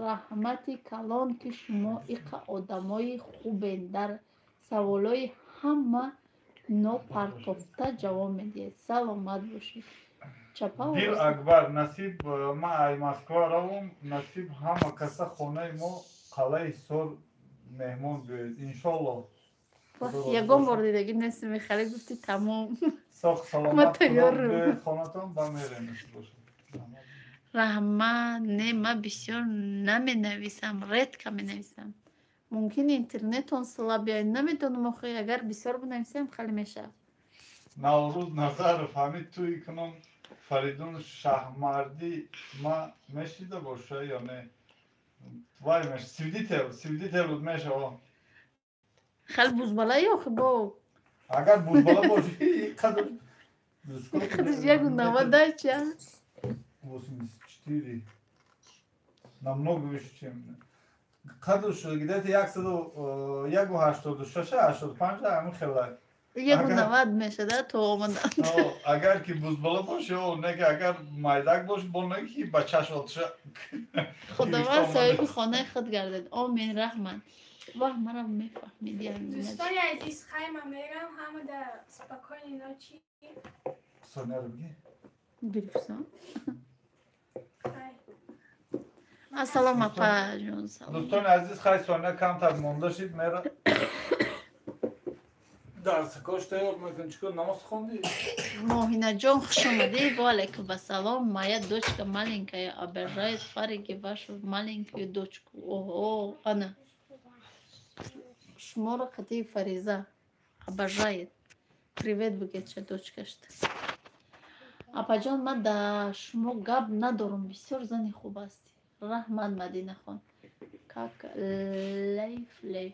Раҳмати калон, ки шумо иқа одамои хубен, дар саволҳои ҳама нопартофта ҷавоб медиҳед. Саломат бошед. Чапа Дил овоз. Акбар, насиб, ман ай Москва равум, насиб ҳама каса хонаи мо қалъаи Ҳисор меҳмон биёед. Иншоллоҳ. Вах, ягон бор дидагӣ нестем, мехалӣ гуфти тамом. Соқ Ма саломат, худо тайёрам. биёед хонатон, ба мерем. Раҳмат, не, ман бисёр наменависам, редко менависам. Мумкин интернетон слаб я, намедонам охи, агар бисёр бинависам, хеле мешавад. Наврӯз Назаров, ҳамин туи кунон Фаридун Шаҳмардӣ ма мешида боша ё не? Вай меш, свидетел, свидетел буд мешава. Хеле бузбала ё охи бо? Агар бузбала боши, қадр Худаш яку навадай ча? 84. Намного выше, чем қадр шуд, где-то 186, 85, ҳамин хела. Яку Агар- 90 мешада то омадан. О, агар ки бузбала боши, о, не ки агар майдак боши, бо не ки ба чашм отша. Худованд соҳиби хонаи худ гардад. Омин, раҳмат. Ваҳ, мара мефаҳмиди. Дӯстони азиз, хай, ман мерам. Ҳамада спокойной ночи. Соняро биги. Гирифтам. Хай. Ассалом, апаҷон, салом. Дӯстони азиз, хай, Соня камтар монда шид, мера дарсакош тайёр мекун. Чӣ кор, намоз хондӣ? Моҳинаҷон, хуш омадӣ. Ва алайкум ассалом. Моя дочка маленькая обожает Фариги, вашу маленькую дочку. Ого, ана шуморо қати Фариза обожает. Привет бигеча дочкашта. Апаҷон, ман да шумо гап надорам, бисёр зани хуб ҳастӣ. Раҳмат, Мадинахон. Как лайф лайф.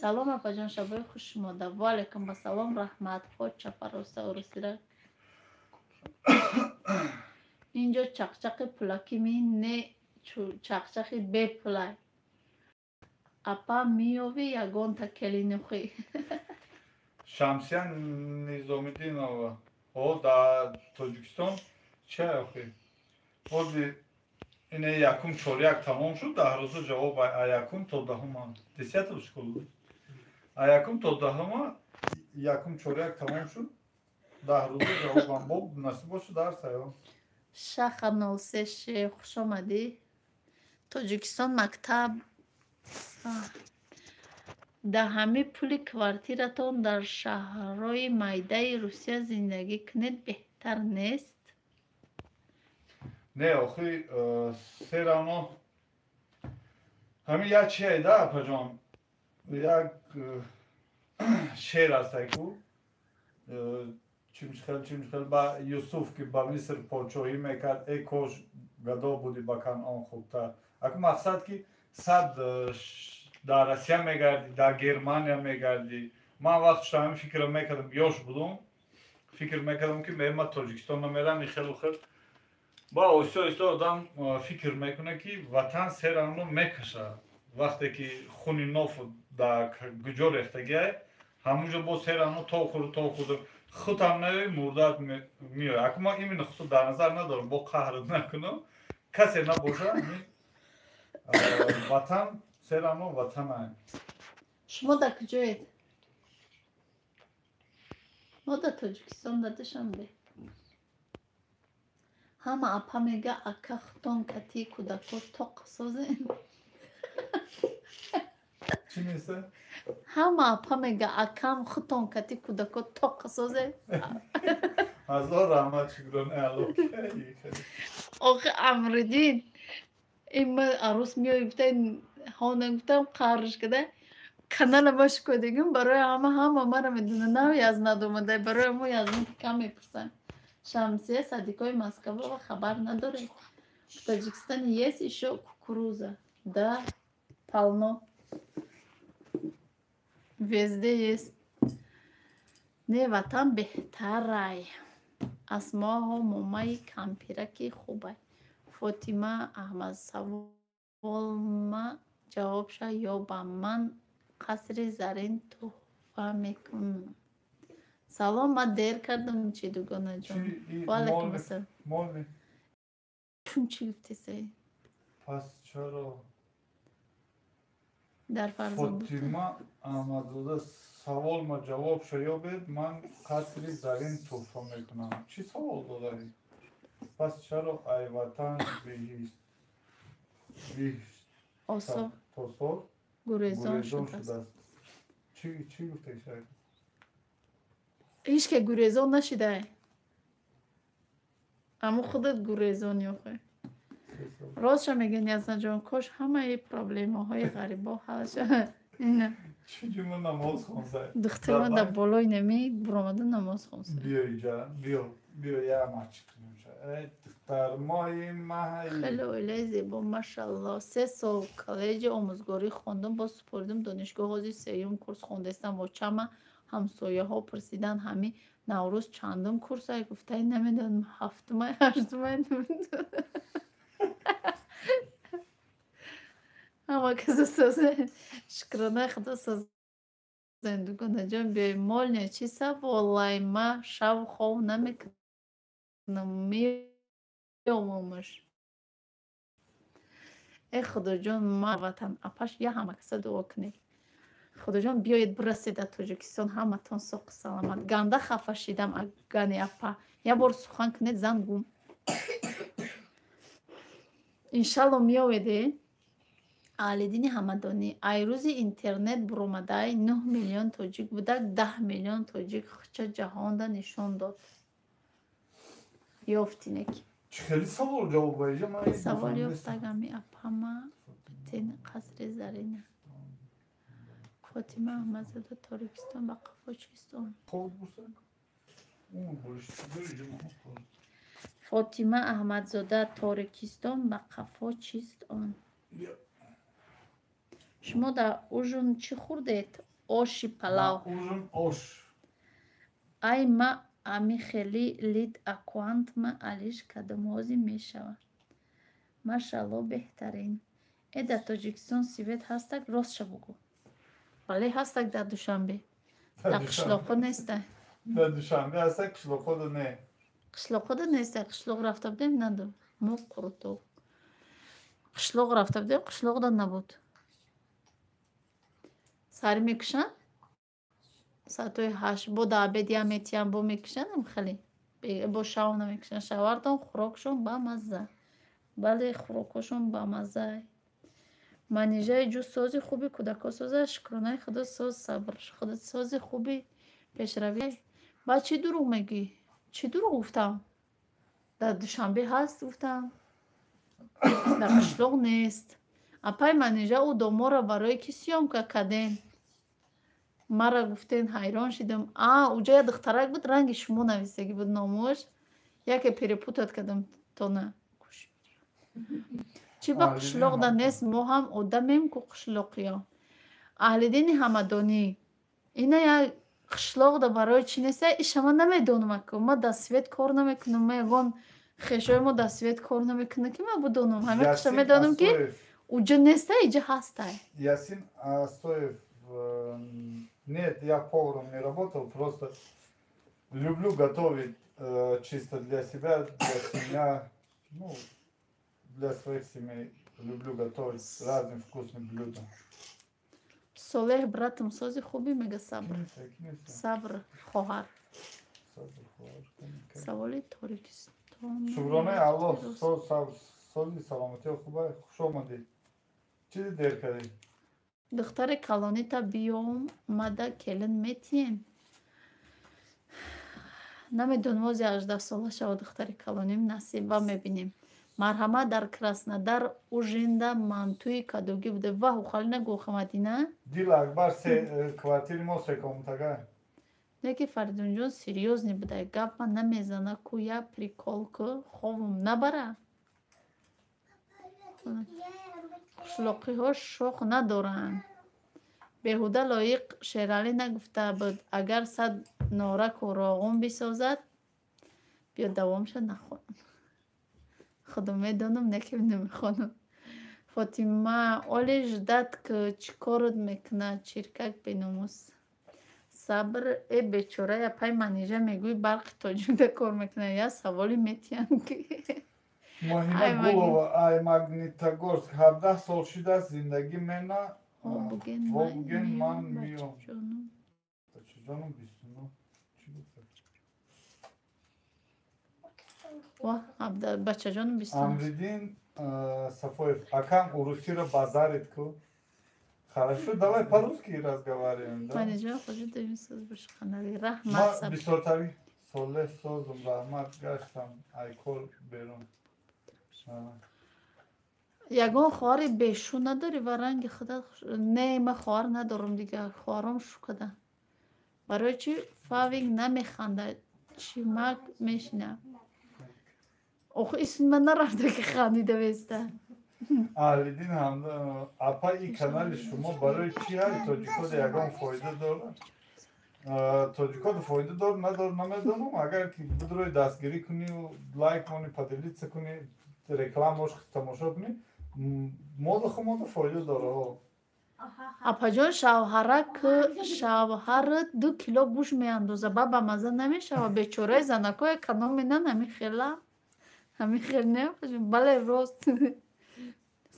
Салом, апаҷон, шабои хуш шумода. Ва алайкум ассалом, раҳмат. Хоч чапароста урусира. Инҷо чақчақи пулакӣ ми, не чақчақи бепулай. Апа, меёвӣ ягонта келинухӣ? Шамсия Низомиддинова. О, дар Тоҷикистон чи охи? Ҳози ине якум чоряк тамом шуд, 10 рӯза ҷавоб а якум то даҳума. Десятого школу. А якум то даҳума, якум чоряк тамом шуд, 10 рӯза ҷавобам. Бо насиб боша, дарс аё. Шаха 03 хуш омадӣ. Тоҷикистон мактаб да ҳамаи пули квартиратон дар шаҳрҳои майдаи Русия зиндагӣ кунед, беҳтар нест? Не, охи, всё равно ҳамин як чи айда, апаҷон, як шеър астай ку, чимчхел, чимчхел, ба Юсуф, ки ба Миср подшоҳӣ мекард, э кош гадо будӣ, ба Канъон хубтар. Аку мақсад, ки сад дар Россия мегардӣ, дар Германия мегардӣ. Ман вақт шуда ҳамин фикрро мекардам, ёш будум, фикр мекардам, ки мема Тоҷикистон намерам, ихелу хел. Ба оҳиста оҳиста одам фикр мекунад, ки ватан всё равно мекашад. Вақте ки хуни ноф дар куҷо рехтагиай, ҳамунҷо боз всё равно то хӯрд, то хӯрд, худам наёй, мурдат меояд. Аку ман именно худро дар назар надорам, бо қаҳр накунам, касе набошад, ватан всё равно ватанай. Шумо дар куҷоед? Мо дар Тоҷикистон, дар Душанбе. Ҳама апа мега, ака, хутон кати кӯдако тоқ созен. Чӣ неста? Ҳама апа мега, акам, хутон кати кӯдако тоқ созен. Ҳазор раҳмат, шукрона Алло. Охи, Амриддин, ин ма арӯс меои гуфта, ҳона гуфтам, қарш када канала ба шукодегим барои ҳама, ҳама мара медона, нав язнад омада, барои мо язнад кам мепурсанд. Шамсия, садикои Москваро хабар надоред? В Таджикистане есть ещё кукуруза? Да, полно, везде есть. Не, ватан беҳтарай. Асмоҳо момаи кампираки хубай. Фотима Аҳмад, саволма ҷавобша ёбам, ман қасри зарин тӯҳфа мекунам. Салом, ман дер кардам чи, дугонаҷон? Ва алайкум ассалом. Чун чӣ гуфтесай? Пас чаро? Дар фарзанд. Фотима Аҳмадзода, саволма ҷавобша ёбед, ман қасри зарин тӯҳфа мекунам. Чӣ савол додаӣ? Пас чаро ай ватан биҳишт Осо тосор гурезон гурезон шудааст. Шудааст? Чӣ гуфтаи шайх? Ҳеҷ ке гурезон нашидай, аммо худат гурезон ёхе. Ростша мегӯян, Язнаҷон, кош ҳамаи проблемаҳои ғарибо ҳал шавад. Ина Чӣ ҷума намоз хонсай? духтарма дар болои нами буромада намоз хонсай. Биё иҷа, биё, биё, я мачи кунем. Эй духтармои маҳай. Хеле оилаи зебо, машалло. 3 сол коллеҷи омӯзгорӣ хондум, боз супоридум донишгоҳ, ҳозир сеюм курс хондаистам. Очама ҳамсояҳо пурсиданд, ҳами Наврӯз чандум курсай? Гуфтай, намедонам, ҳафтумай, ҳаштумай, намедонам. Ҳама каса созе, шукронаи Худо, созен. Дугонаҷон, биёй. Молния, чӣ саволай? Ма шав хов намекунам, меёмамаш. Э худоҷон, ма ватан апаш, я ҳама каса дуо кунед. Худоҷон, биёед, бирасед дар Тоҷикистон, ҳаматон соқу саломат. Ганда хафа шидам, гани апа. Як бор сухан кунед, зан гум. Иншалло меоведе. Аҳлиддини Ҳамадонӣ: ай рӯзи интернет буромадай, 9 миллион тоҷик будак, 10 миллион тоҷик хча ҷаҳонда нишон дод. Ёфтинек. Чӣ хеле савол ҷавоб баиҷа ман. Савол ёфтагами апама битен қасри Зарина. Фотима Аҳмадзода: Торикистон ба қафо чист он? Фотима Аҳмадзода: Торикистон ба қафо чист он? Шумо дар ужин чӣ хӯрдед? Оши палав. Ужин ош. Ай ма ами хели лид аккаунтма алиш кардам, ҳозир мешавад. Машаалло, беҳтарин. Э, дар Тоҷикистон свет ҳастак, ростша бугӯ. Бале, ҳастак дар Душанбе. Дар қишлоқҳо нестай. Дар Душанбе ҳастак, қишлоқҳода не. Қишлоқҳода нестай. Қишлоқ рафта будем, надо. Мо қурутоб. Қишлоқ рафта будем, қишлоқда набуд. Сари мекушанд? Соатҳои 8 бо да обед я метиҳам, бо мекушанд хеле. Бо шав намекушанд. Шавартон хӯрокшон бамазза. Бале, хӯрокҳошон бамазза. Манижаи ҷуз сози хуби кӯдакҳо соза, шукронаи худо соз, сабр сози хуби пешравӣ. Баъд чӣ дурӯғ мегӯӣ? Чӣ дурӯғ гуфтам? Дар Душанбе ҳаст гуфтам. Дар қишлоқ нест. Апай Манижа, ӯ доморо барои кӣ съёмка кардем? Мара гуфтен, ҳайрон шидам. А, уҷа як духтарак буд, ранги шумо нависагӣ буд номош. Яке перепутать кардам тона. Чӣ ба қишлоқда нест, мо ҳам одамем ку, қишлоқиё. Аҳлиддини Ҳамадонӣ: ина як қишлоқда барои чӣ неста, иша ман намедонам аку. Ма дар свет кор намекунам, ма ягон хешои мо дар свет кор намекунад, ки ман будонам. Ҳамин қиша медонам, ки уҷа неста, иҷа ҳастай. Ясин Асоев: нет, я поваром не работал, просто люблю готовить чисто для себя, для семья, ну, для своих семей люблю готовить разные вкусные блюда. Солеҳ братам, сози хубӣ, мега. Сабр, сабр, хоҳар. Саволи Торикистон. Шукронаи Аллоҳ, соз, сози, саломатиё хуба. Хуш омадед, чизи дер кардед? Духтари калонита биёмада келин метиҳем? Намедонам, ози 18-сола шава духтари калоним, насиба мебинем. Марҳамат, дар Краснодар ужинда мантуи кадугӣ буда. Ваҳ, ухали нагӯ, Мадина. Дил Акбар, квартири мо секомтага. Не ки Фаридунҷон серьёзный буда, гапа намезана ку, я прикол ку, ховум набара. Қишлоқиҳо шох надоранд. Беҳуда лоиқ Шералӣ нагуфта буд: агар сад нораку роғун бисозад. Биё, давомша нахонам. Худо медонам, не ки намехонам. Фотима: оли ждать ки чӣ корот мекунад, чиркак беномус. Сабр, э бечора, апай Манижа, мегӯи барқи тоҷикда кор мекунад, я саволе метиҳанд ки. Моҳина Гулова, ай Магнитогорск, 17 сол шудааст зиндагӣ мена. Буген, ман миём. Бачаҷоном 29 чӣ гуфта? Бачаҷоном 29. Амриддин Сафоев: акам, урусиро базарит ку. Хорошо, давай по-русски разговариваем, да? Манижа, хоҷа соз бошқанави, раҳмат. Бисёртари соле созум, раҳмат, гаштам айкор берун. Ягон хоҳари бешу надорӣ ва ранги худат? Не, ман хоҳар надорам, дигар хоҳаром шу када. Барои чӣ фавик намеханда, чимак мешина? Охи, исми ман нарафта, ки хандида беста. Аҳлиддин апа, и канали шумо барои чи ҳай? Тоҷикода ягон фоида дорад? Тоҷикода фоида дор надор, намедонам. Агар ки бидрои дастгирӣ кунӣ, лайк монӣ, поделиться кунӣ, рекламош тамошо кунӣ, мода хумода фоида дора. Апаҷон, шавҳарак, шавҳарат 2 кило гӯшт меандоза, ба бамаза намешава? Бечораи занакҳое каном менан, ҳамин хела, ҳамин хел не? Бале, рост.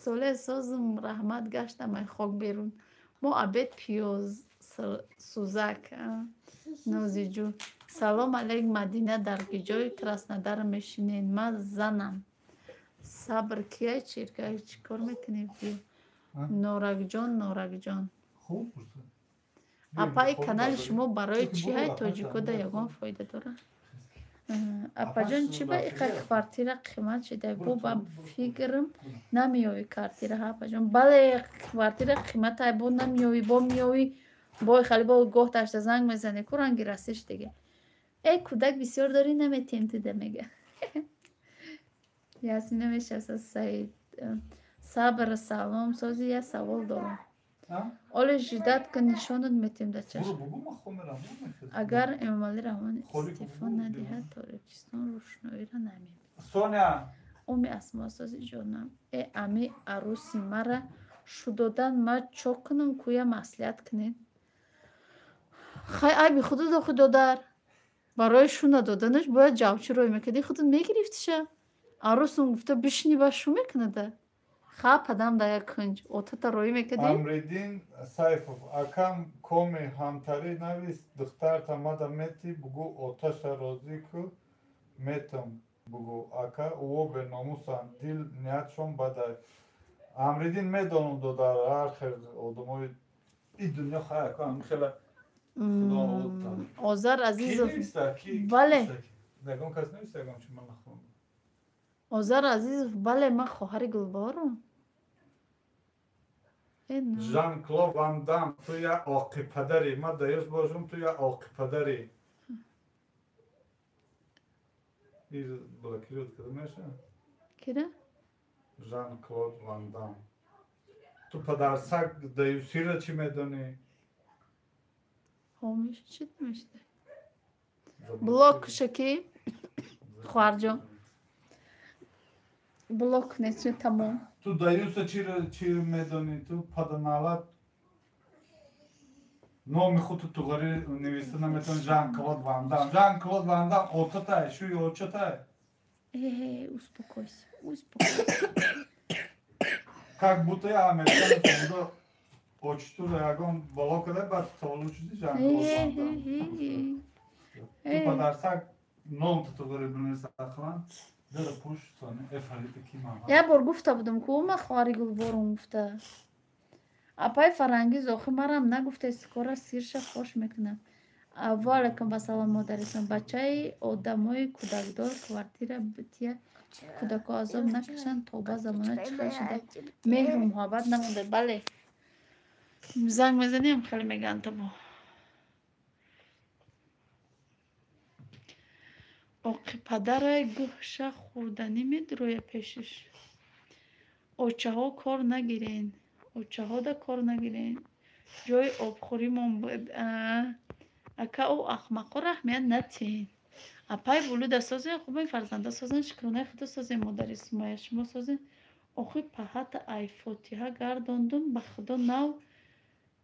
Соле созум, раҳмат, гаштам ай хок берун. Мо обед пиёз сузак. Нозиҷӯ. Салом алейк, Мадина, дар киҷои Краснодар мешинед? Ман занам. Сабр кияй чирка чӣ кор мекунӣ? Норакҷон, Норакҷон. Апаи, канали шумо барои чӣ ҳай тоҷикода ягон фоида дорад? Апаҷон, чӣ ба иқа квартира қимат шида? Бо ба фикрам намеёвӣ квартира, ҳа, апаҷон? Бале, квартира қиматай, бо намеёвӣ, бо меёвӣ, бо хали бо гоҳ ташта занг мезанӣ, ку ранги расиш дига. Э, кӯдак бисёр дорӣ, наметиҳем туда, мега. Ясмина мешавса Саид. Сабр, салом, сози, як савол дорам. Оле ждать кун, нишонат метиҳем дар чашм. Агар Эмомалӣ Раҳмон истеъфо надиҳад, Тоҷикистон рӯшноиро намебинад. Уми Асмо, сози ҷонам. Э, ами аруси мара шудодан ма чо кунам, кӯя маслиҳат кунед. Хай, айби худат охи, додар. Барои шу надоданаш бояд ҷавчӣ рой мекардӣ, худат мегирифтиша. Арӯсум гуфта бишинӣ, ба шу мекунада. Ха, падам да як кунҷ отата роӣ мекардӣ. Амриддин Сайфов, акам коми ҳамтарӣ навис, духтарта мада мети, бугӯ оташа розӣ ку, метам, бугӯ ака, ӯо беномусанд, дил ниятшон бадай. Амриддин, медонам, додар, ҳар хел одамои и дунё хай ака ам хела. Озар Азизов, бале. Ягон кас нависта, ягон чи ман нахондам. Озар Азизов, бале, ман хоҳари Гулбаҳорам. Жан Клод Ван Дам, ту як оқи падарӣ, ман даюс бошам, ту як оқи падарӣ. Блокировать карда мешавад? Кира? Жан Клод Ван Дам. Ту падарсаг даюсиро чӣ медонӣ? Ҳо, меша, чӣ намешуда? Блок шаки, хоҳарҷон. Блок кунед, чӣ тамом. Ту даюса чӣ медонӣ? Ту паданалат номи худту туғарӣ нависта наметавонӣ. Жан Клод Ван Дам. Жан Клод Ван Дам отатай, шӯи очатай. Э, успокойся, успокойся. Как будто я американец буда, очитура ягон бало када, баъд таваллуд шуди, Жан Клод Ван Дам. Ту падарсаг номту туғарӣ бинавис ақлан. Дара пуш сони э Фарида ки ман. Як бор гуфта будам, ку ман хоҳари Гулборум гуфта. Апаи Фарангиз, охи марам нагуфте, скоро сирша фош мекунам. Ва алайкум вассалом, модарисон. Бачаи одамои кӯдакдор квартира бития, кӯдако азоб накашанд. Тоба, замона чӣ хел шуда, меҳру муҳаббат намонда. Бале, занг мезанем, хеле мегӯянд табо. Оқи падарай гӯша хӯрданӣ медуроя пешиш. Очаҳо кор нагирен, очаҳода кор нагирен. Ҷои обхӯримон буд. Ака, ӯ ахмақо раҳмият натиҳен. Апаи Вулуда, созен, хубен, фарзанда созен, шукронаи худо созен, модари Сумая, шумо созен. Охи паҳата ай фотиҳа гардондум, ба худо нав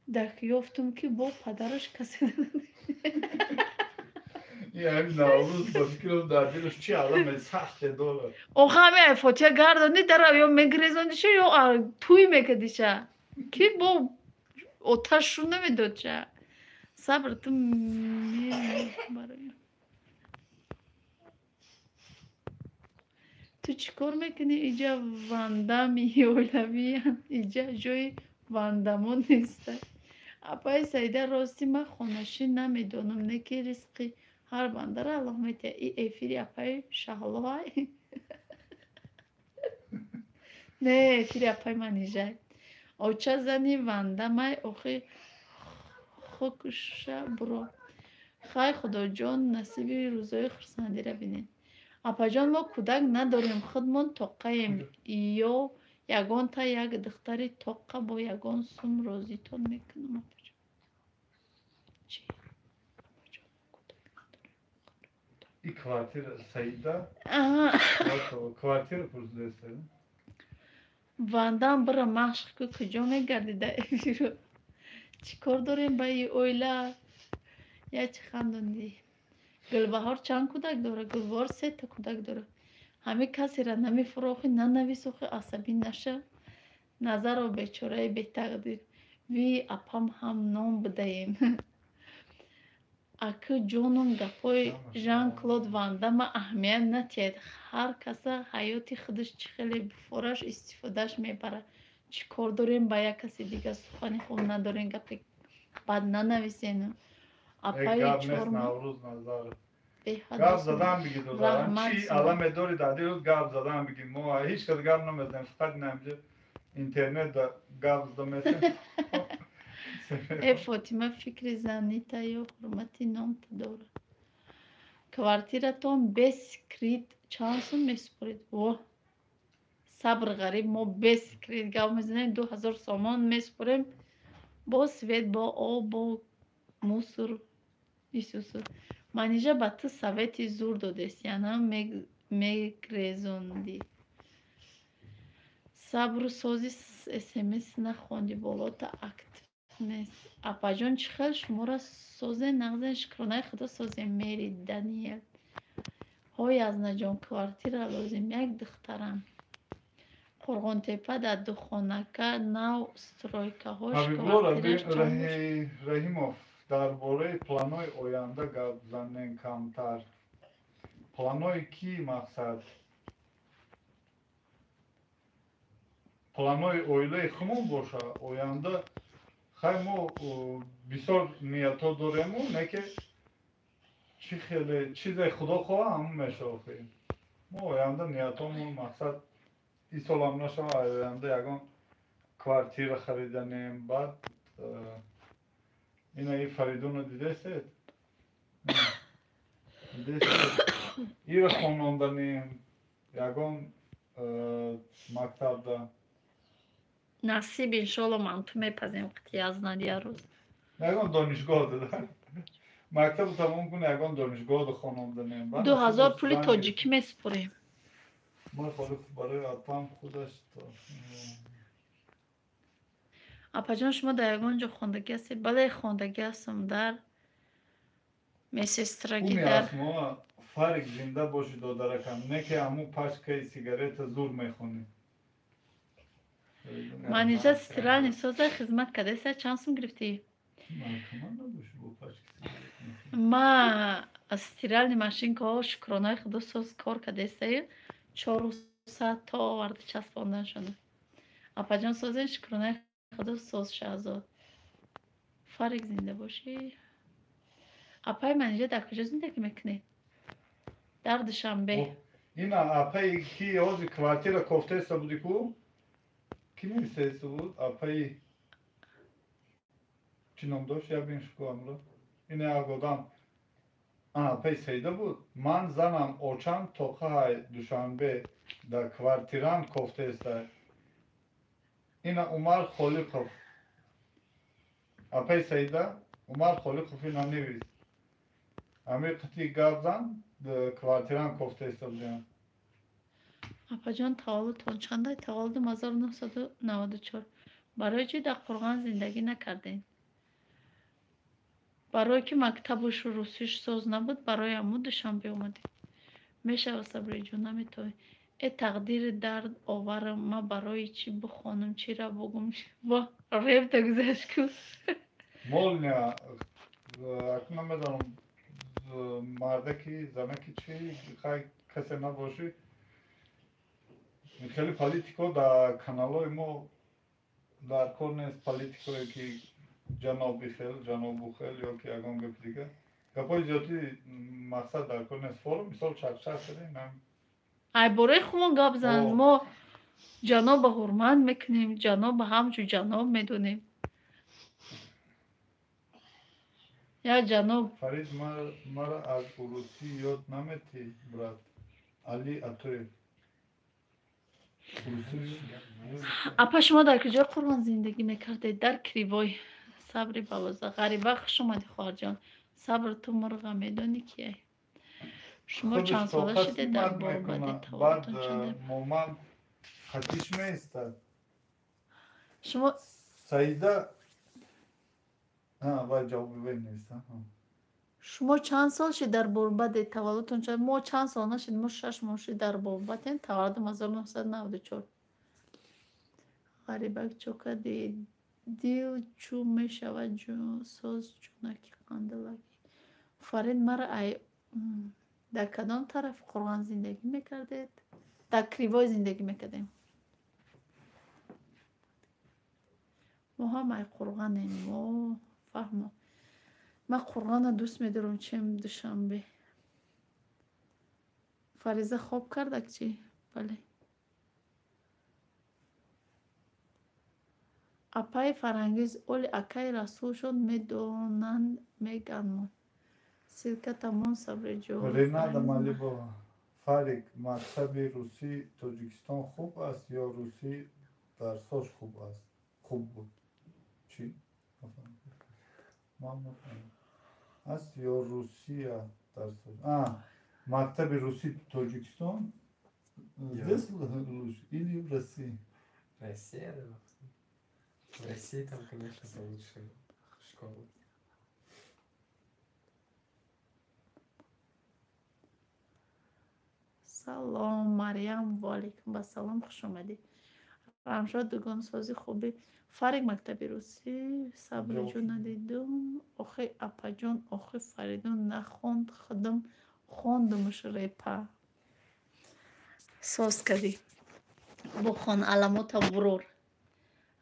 дак ёфтум, ки бо падараш касе Як Наврӯз ба фикрам дар дилаш чӣ аламе сахте дорад. Охи ҳами ай фотиҳа гардондӣ, дарав ё мегирезондиша, ё тӯй мекардиша, ки бо оташ шу намедодша. Сабр, ту барои ту чӣ кор мекунӣ иҷа? Вандами оилавиян, иҷа ҷои вандамо неста. Апаи Саида, рости ман хонашин намедонам, не ки ризқи ҳар бандаро Аллоҳ метиҳад. И эфири апаи Шаҳлоай? Не, эфири апаи Манижай. Оча зани вандамай, охи хукша буро. Хай, Худоҷон, насиби рӯзои хурсандиро бинед. Апаҷон, мо кӯдак надорем, худмон тоқаем, ё ягонта як духтари тоққа бо ягон сум розитон мекунам, апаҷон. Чӣ? Апаҷон, мо кӯдак надорем. И квартира Саида? Квартира пурсида Саида? Вандам бира машқ ку, куҷо мегардӣ дар эфиру? Чӣ кор дорем ба и оила? Я чӣ хандондӣ? Гулбаҳор чанд кӯдак дорад? Гулбаҳор сета кӯдак дорад. Ҳамин касеро намефурохӣ, нанавис, охи асабӣ наша. Назаро бечораи бетақдир. Ви апам ҳам ном бидаем. Акы ҷонум, гапҳои Жан-Клод Ван Дамма аҳамият натиҳед. Ҳар каса ҳаёти худаш чӣ хеле бифораш, истифодааш мебарад. Чӣ кор дорем ба як каси дигар? Сухани хуб надорем, гапи бад нанависем. Апаи Гап нест. чормоҳ Наврӯз Назаров. беҳад Гап дӯст задан медорам. биги, додарам. Раҳмат, Чӣ Сино. аламе дори дар дилут, гап задан биги. Мо ҳеҷ кас гап намезанем, фақат инамҷа интернет да гап зада месем. Э, Фотима, фикри занита ё ҳурмати номта дорад. Квартиратон без кредит чанд сум месупоред? Во, Сабр Ғариб, мо без кредит гап мезанем, 2000 сомон месупорем, бо свет, бо об, бо мусор, исусу. Манижа ба ту совети зур додест, яна мегрезондӣ. Сабру сози смс нахонди, болота актив нест. Апаҷон, чӣ хел шуморо созен, нағзен, шукронаи худо созем. Мери Даниел. Ҳой, Азнаҷон, квартира лозим, як духтарам. Қурғонтепа дар духонака нав стройкаҳош Ҳабибулло квартираш чанд бошад? Раҳимов, дар бораи планҳои оянда гап занен камтар. Планҳои кӣ, мақсад? Планҳои оилаи хумон боша, оянда хай мо бисёр ниятҳо дорему, не ки чӣ хеле чизе худо хоҳа, ҳамон мешава охи. Мо оянда ниятҳомон, мақсад, ин солам нашава, оянда ягон квартира хариданем, баъд ина и Фаридуно дидесед? Дидесед? Ира хононданем ягон мактабда. Насиб, иншолло, манту мепазем қити Язнад як рӯз. Ягон донишгоҳ дада. Мактаб тамом кун, ягон донишгоҳ хононданем. Баъд 2000 пули занг тоҷикӣ месупорем. Ман Холиқов барои апам худаш то Апаҷон, шумо дар ягон ҷо хондагӣ ҳастед? Бале, хондагӣ ҳастам дар медсестрагӣ Уми дар Асмо, Фарик, зинда бошӣ, додаракам. Не ки ҳамун пачкаи сигарета зур мехонӣ. Манижа стиральный соза хизмат кардеса, чанд сум гирифтӣ? Наркоман набошӣ, бо пачки сигарет мехонӣ. Ма стиральный машинкаҳо, шукронаи худо, соз кор кардесаю, 4 саат то оварда часпондан шуда. Апаҷон, созен, шукронаи худо соз. Шаҳзод Фарик, зинда бошӣ. Апаи Манижа, дар куҷо зиндагӣ мекунед? Дар Душанбе. Ина апаи ки ҳозир квартира кофтеста буди ку? Ки нависеста буд? Апаи чӣ ном дошт? Як бин шуку амро. Ина як одам. Ана апаи Саида буд. Ман занам очам тоқаҳай Душанбе дар квартиран кофтеста. Ина Умар Холиқов. Апаи Саида, Умар Холиқов ина навис. Ами қити гап зан, квартиран кофтеста будем. Апаҷон, таваллудтон чандай? Таваллудам 1994. Барои чӣ дар Қурғон зиндагӣ накардем? Барое ки мактабуш русиш соз набуд, барои ҳамун Душанбе омадем. Мешава, Сабриҷон, наметавонӣ. Э, тақдири дард оварам, ма барои чӣ бихонам, чира бугум? Во, репта гузашт ку. Молния, акун намедонам, мардаки, занаки, чи, хай касе набошӣ. Хеле политико дар каналҳои мо дар кор нест, политикое ки ҷаноби хел, ҷанобу хел ё ки ягон гапи дигар. Гапҳои зиёдӣ, мақсад, дар кор нест. Форум мисол чақчақ кардем. Ай, бораи хумон гап зан. О. Мо ҷаноба ҳурмат мекунем, ҷаноба ҳамчун ҷаноб медонем. Я ҷаноб. Фарид, мара аз урусӣ ёд наметӣ, брат. Али Атоев. Урусӣ Апа, шумо дар куҷои Қурғон зиндагӣ мекардед? Дар Кривой. Сабри Балоза. Ғариба, хуш омадӣ, хоҳарҷон. Сабр, ту мурға медонӣ, кияй? Шумо Худаш чанд сола тоқат шудед, дар мад борбади мекунад. Баъд таваллудтон чанда? момам хатиш меистад. Шумо Саида, вай ҷавоби вай нест. Шумо чанд сол шид дар борбаде, таваллудтон чанд? Мо чанд сол нашид, мо 6 моҳ шид дар борбатем, таваллудам 1994. Ғарибак, чо кардӣ? Дил чӯ мешавад соз ҷонаки қандилаки. Фарид мара ай дар кадом тарафи Қурғон зиндагӣ мекардед? Дар Кривой зиндагӣ мекардем. Мо ҳам ай Қурғонем, мо фаҳмо. Ман Қурғонро дӯст медорам, чем Душанбе. Фариза хоб кардак чӣ? Бале. Апаи Фарҳангиз оли акаи Расулшон медонанд меганмон. Ссылка тамом Сабриҷон. Ренада Малибова. Фарик, мактаби русӣ Тоҷикистон хуб аст ё русӣ дарсош хуб аст? Хуб буд. Чӣ? Ман нафаҳмидам. Аст ё Русия дарсош? Мактаби русӣ Тоҷикистон здесь лучше или в России? Россия, да. В России там, конечно, получше школы. Салом, Марьям, ва алейкум ассалом, хуш омадӣ. Рамшод дугонсози хуби. Фарик мактаби русӣ, Сабриҷон надидум. Охи апаҷон, охи Фаридун нахонд, худум хондумуш репа. Соз кардӣ. Бухон аламота бурур.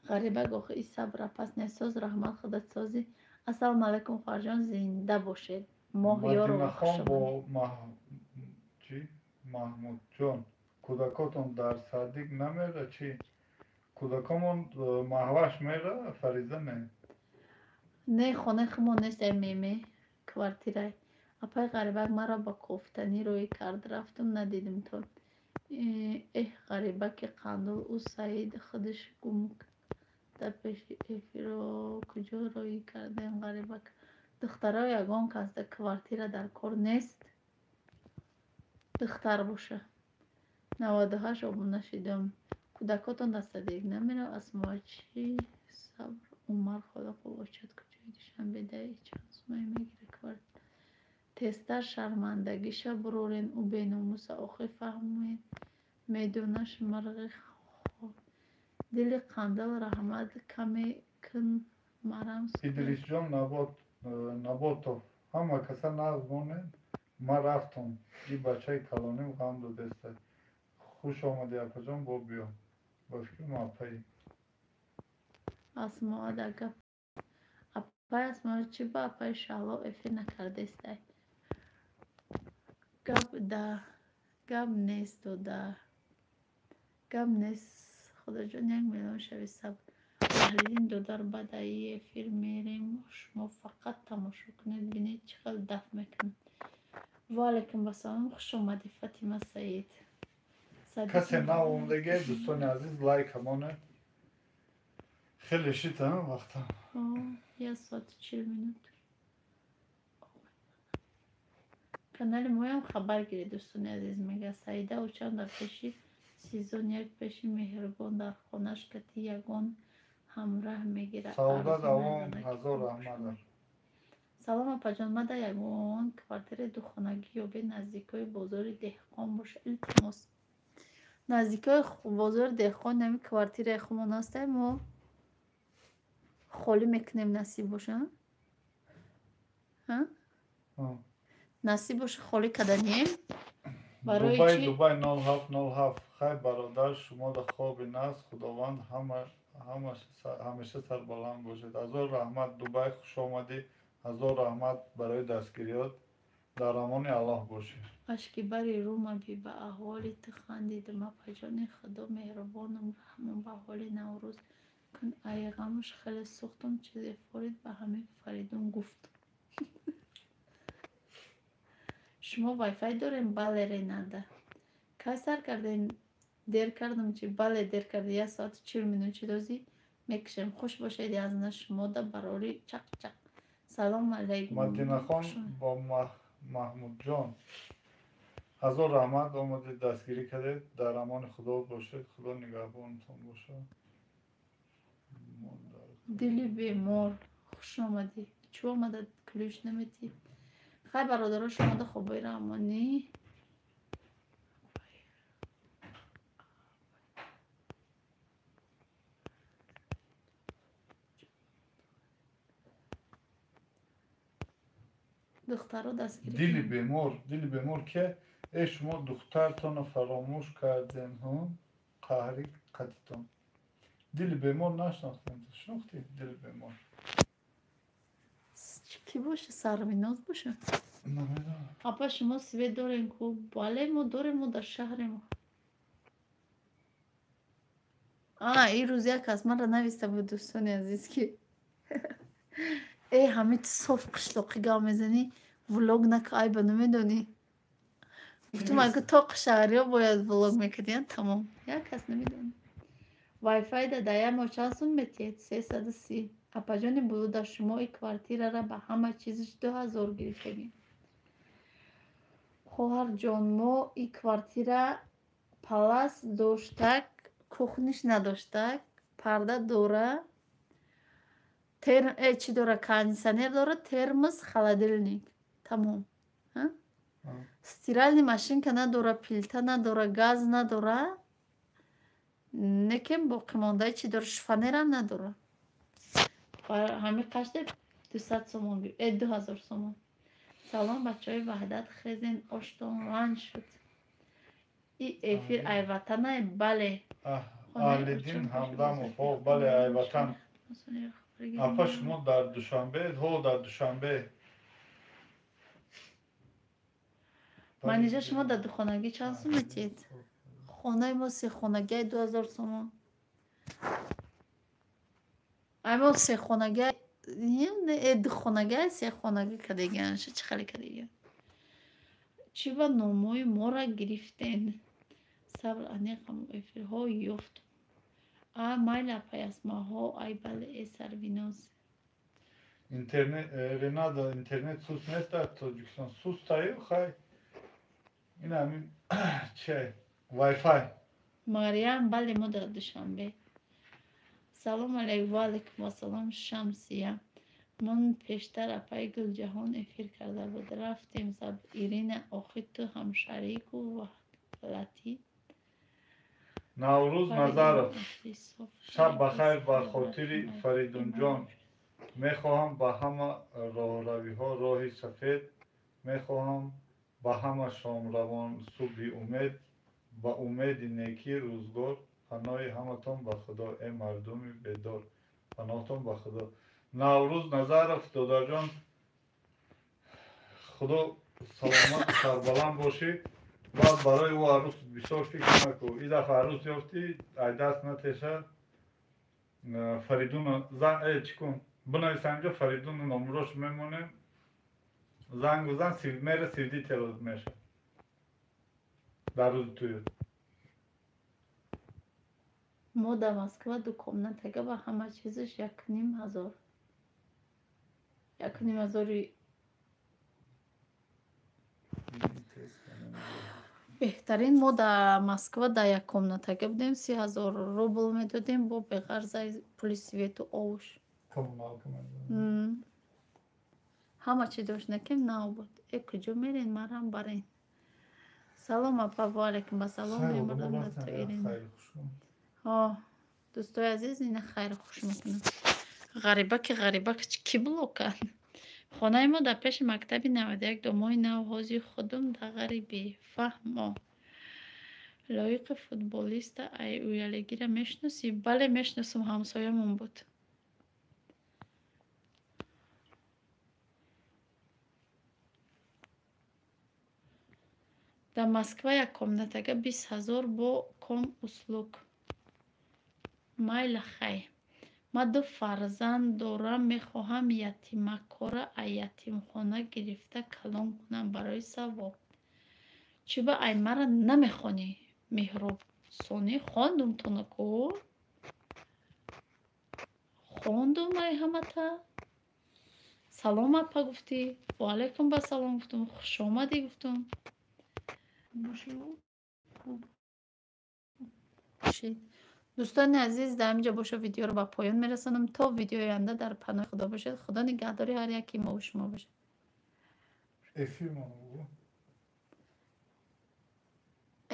Ғарибак охи и сабра пас несоз, раҳмат худат созӣ. Ассалому алайкум хоҳарҷон, зинда бошед. Моҳёрова хуш омадед. Маҳмудҷон, кӯдакотон дар садик намера чӣ? Кӯдакомон маҳваш мера, Фариза не? Не, хонаи худмон нест, ай меме, квартирай. Апаи Ғарибак маро ба кофтанӣ рӯй кард, рафтум надидим то. Эҳ, Ғарибаки қандул, ӯ Саид худаш гум дар пеши эфиро куҷо роӣ кардем Ғарибак? Духтаро ягон кас дар квартира дар кор нест? Духтар боша. 98 обуна шидам. Кӯдакотон дар садик намерав? Асмоа чӣ? Сабр Умар Холиқов очад куҷои Душанбе даи чанд сумае мегира квартира? Тезтар шармандагиша бурорен, ӯ беномуса, охир фаҳмед медонаш мирғи хор. Дили қандил раҳмат каме кун марам. Идрисҷон Наботов, ҳама каса нағз монед, ман рафтам. И бачаи калоним ғам додеста. Хуш омадӣ апаҷон, бо биё. Ба фикрам апаи. Асмоа дар гап. Апаи Асмоа чӣ ба апаи Шаҳло эфир накардестай? Гап да гап нест дода. Гап нест. Худоҷон 1 миллион шави сабр. Аҳлиддин додар баъд аи эфир мерем, шумо фақат тамошо кунед, бинед чӣ хел даф мекунад. Ва алайкум ассалом, хуш омадӣ Фатима Саид. Касе нав омадаги дӯстони азиз лайк ҳамонед. Хеле шита вақта. 1 соату 40 минут. Канали моям хабар гиред дӯстони азиз, мега Саида очам дар пеши сезон як пеши меҳрубон дар хонаш кати ягон ҳамраҳ мегирад. Саодат авон ҳазор раҳмат. Салом апаҷон, ман дар ягон квартираи духонагӣ ёбе наздикои бозори деҳқон боша, илтимос. Наздикои бозори деҳқон ҳамин квартираи худмон ҳастай, мо холӣ мекунем, насиб боша. Насиб боша холӣ карданием. Барои Дубай чӣ? Дубай 0707. Хай бародар, шумо дар хоби нағз, Худованд ҳамеша сарбаланд бошед. Ҳазор раҳмат Дубай, хуш омадӣ. Ҳазор раҳмат барои дастгириёт. Дар амони Аллоҳ бошед. Ашки бари рума би ба аҳволи ту хандидам, апаҷони Худо меҳрубонам, раҳмон ба ҳоли Наврӯз кун, ай ғамаш хеле сӯхтам, чизе форид ба ҳамин Фаридун гуфт. Шумо вайфай дорем? Бале, Ренада. Кай сар кардем? Дер кардам чи? Бале, дер карди. 1 соату 40 минут чидозӣ мекушем. Хуш бошед язна шумо да барори чақ-чақ. Салом алайкум. Мадинахон бо Маҳмудҷон. Ҳазор раҳмат омадед, дастгирӣ кардед. Дар амони Худо бошед. Худо нигаҳбонатон бошад. Дили бемор, хуш омадӣ. Чӯ омада ключ наметӣ? Хай бародаро, шумо да хобои раҳмонӣ. Духтаро дастгирӣ. Дили бемор, дили бемор ки э шумо духтартонро фаромӯш кардем, ҳа? Қаҳри қатитон. Дили бемор нашинохтем. Шинохтӣ дили бемор? Кӣ боша? Сарвиноз боша? Намедонам. Апа, шумо свет дорем ку? Бале, мо дорем, мо дар шаҳрем. А, ин рӯз як кас манро нависта буд, дӯстони азиз, ки э ҳамин ту соф қишлоқӣ гап мезанӣ, влог нака, айба намедонӣ. Гуфтум, агар то шаҳриё бояд влог мекардиян, тамом. Як кас намедонӣ. Вайфай да дар як моҳ чанд сум метиҳед? 330. Апаҷони Булуда, шумо и квартирара ба ҳама чизаш 2000 гирифтагӣ. Хоҳарҷон, мо и квартира палас доштак, кухниш надоштак, парда дора, чи дора, кондитсионер дора, термос, холодильник. Тамом. Стиральный машинка надора, плита надора, газ надора, некем боқимондаи чи дора, шифонерам надора. Ҳамин қаште 200 сомон, 2000 сомон. Салом, бачаҳои Ваҳдат, хезен, оштон ланҷ шуд. И эфир айватанай, бале. Аҳлиддин Ҳамдамов, ҳо, бале, айватан. Апа, шумо дар Душанбе? Ҳо, дар Душанбе. Манижа, шумо дар духонагӣ чанд сум метиҳед? Хонаи мо сехонагиай 2000 сомон. Ай мо сехонагиай, духонагиай сехонагӣ кардагиан, чӣ хеле кардагиан. Чӣ ба номҳои моро гирифтен? Сабр, аниқам эфирҳо ёфтум. А, майли, апай Асмаҳо, ай бале, э Сарвиноз. Интернет, Ренада, интернет сус нест дар Тоҷикистон. Сустаю, хай. Ин ҳамин чи Wi-Fi. Мариям, бале, мо дар Душанбе. Салом алейкум, ва алейкум ассалом, Шамсия. Ман пештар апаи Гулҷаҳон эфир карда буд. Рафтем саб Ирина, охи ту ҳамшарику ваҳлатӣ. Наврӯз Назаров. Шаб бахайр ба хотири Фаридунҷон. Мехоҳам ба ҳама роҳравиҳо роҳи сафед, мехоҳам ба ҳама шомравон субҳи умед, ба умеди некӣ рӯзгор, паноҳи ҳаматон ба Худо, э мардуми бедор, паноҳтон ба Худо. Наврӯз Назаров, додарҷон, Худо саломату сарбаланд бошӣ. Баъд барои ӯ арӯс бисёр фикр накун. И дафъа арӯс ёфтӣ, ай даст натеша. Фаридуна чӣ кун? Бинавис ҳаминҷо Фаридуна номрош мемонем. Занг бизан, мера сивди тело меша. Дар рӯзи тӯй. Мо дар Москва ду комнатага ва ҳама чизаш 1500. 1500 беҳтарин. Мо дар Москва дар як комнатага будем, 30 000 рубл медодем, бо беғарзаи пули свету овуш. Ҳама чи дошт, накем нав буд. Э, куҷо мерен, марам барен. Салом, апа, ва алейкум ассалом, мемурдам дар ту Ирина. Ҳо, дӯстои азиз, ина хайру хуш мекунам. Ғарибаки ғарибак кӣ блок кард? Хонаи мо дар пеши мактаби 91 домои нав, ҳози худум дар ғарибӣ. Фаҳмо. Лоиқи футболиста ай уялегира мешиносӣ? Бале, мешиносам, ҳамсоямон буд. Дар Москва як комнатага 20 000 бо ком услуг. Майла, хай. Ман ду фарзанд дорам, мехоҳам ятимакора ай ятимхона гирифта калон кунам барои савоб. Чӣ ба ай мара намехонӣ, Меҳроб Сонӣ? Хондум тонаку? Хондум ай ҳамата? Салом, апа, гуфтӣ. Ва алайкум ба салом гуфтум. Хушомадӣ гуфтум. Дӯстони азиз, дар ҳаминҷо боша видеоро ба поён мерасонам. То видеои оянда дар паноҳи Худо бошед. Худо нигаҳдори ҳар яки мову шумо бошад.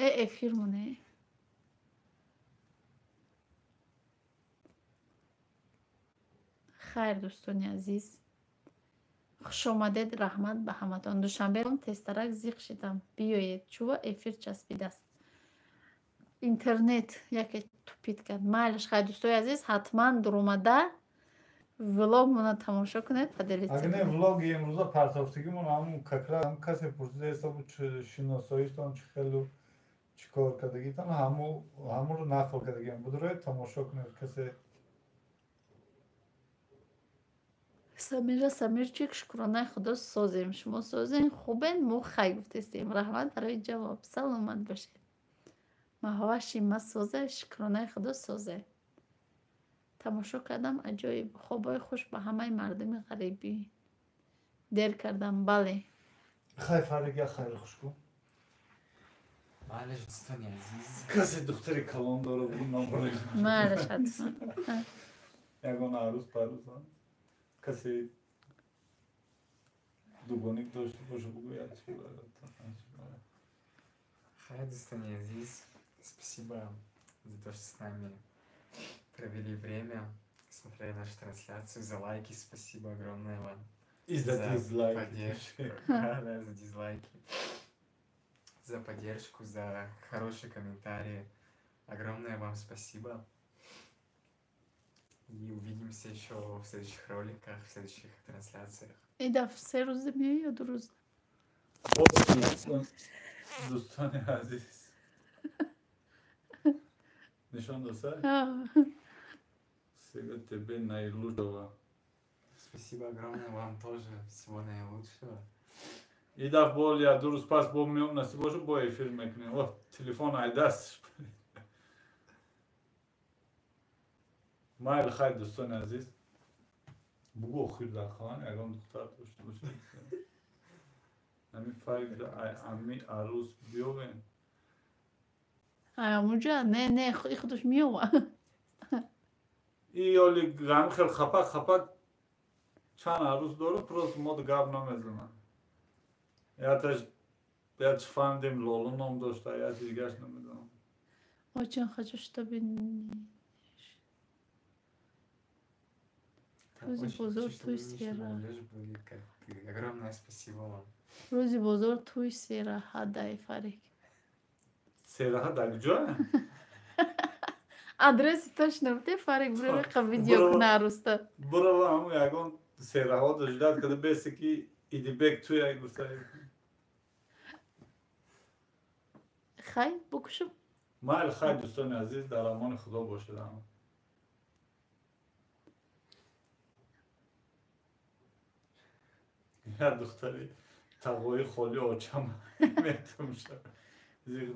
Э, эфирмоне. Хайр, дӯстони азиз. Хушомадед, раҳмат ба ҳаматон. Душанбе тезтарак зиқ шидам. Биёед, чува эфир часпидааст. Интернет яке тупит кард. Майлаш, хай, дӯстои азиз, ҳатман дуромада влогмона тамошо кунед, поделиться. Агар не, влоги имрӯза партофтагимон ҳамун какра касе пурсида ҳисобу шиносоиштон чӣ хелу чӣ кор кардагитон, ҳамуро нақл кардагиам. Будуроед, тамошо кунед касе. Самира, Самирчик, шукронаи худо, созем. Шумо созем, хубен? Мо хай гуфтестем. Раҳмат барои ҷавоб, саломат бошед. Маҳваши ма созе, шукронаи худо, созе. Тамошо кардам, аҷоиб. Хобҳои хуш ба ҳамаи мардуми ғарибӣ. Дер кардам, бале. Хай, Фарик, я хайр хуш кун. Майлаш, дӯстони азиз. Касе духтари калон дора, бугу номбар. Майлаш, ҳатман. Ягон арӯз парӯз касе дугоник дошта боша, бугӯяд. Хай, дӯстони азиз, спасибо за то, что с нами провели время, смотрели нашу трансляцию, за лайки спасибо огромное вам. И за дизлайки. Поддержку. Да, да, за дизлайки. За поддержку, за хорошие комментарии. Огромное вам спасибо. И увидимся еще в следующих роликах, в следующих трансляциях. И да, се рӯза меои ё 2 рӯз? Дӯстони азиз, нишон доса? Всего тебе наилучшего. Спасибо огромное вам тоже. Всего наилучшего. И даф бол я 2 рӯз пас бо меом, насиб боша, бо эфир мекунем. О, телефон айдаст. Майл, хай, дӯстони азиз. Бугӯ охир дар хоҳан ягон духтар дошта бошад. Ами Фарик ами арӯз биёвем. Ай, амуҷа, не, не, худаш меова. И ёли гами хел хапак хапак чанд арӯз дору, просто мо гап намезанам. Яташ яташ фаҳмидем, Лоло ном дошта, яти дигараш намедонам. Очень хочу, чтобы рӯзи бозор туй сера. Огромное спасибо вам. Рӯзи бозор туй сераҳадай, Фарик. Сераҳа дар куҷо? Адреси точно бте, Фарик, бурақа видео куна арӯста. Бурава ҳамун ягон сераҳо дождат када бесе ки Идибек туя гуфта. Хай, букушум. Майл, хай, дӯстони азиз, дар амони худо бошед ҳама. Як духтари тағои холи очам метумша. Зиғ.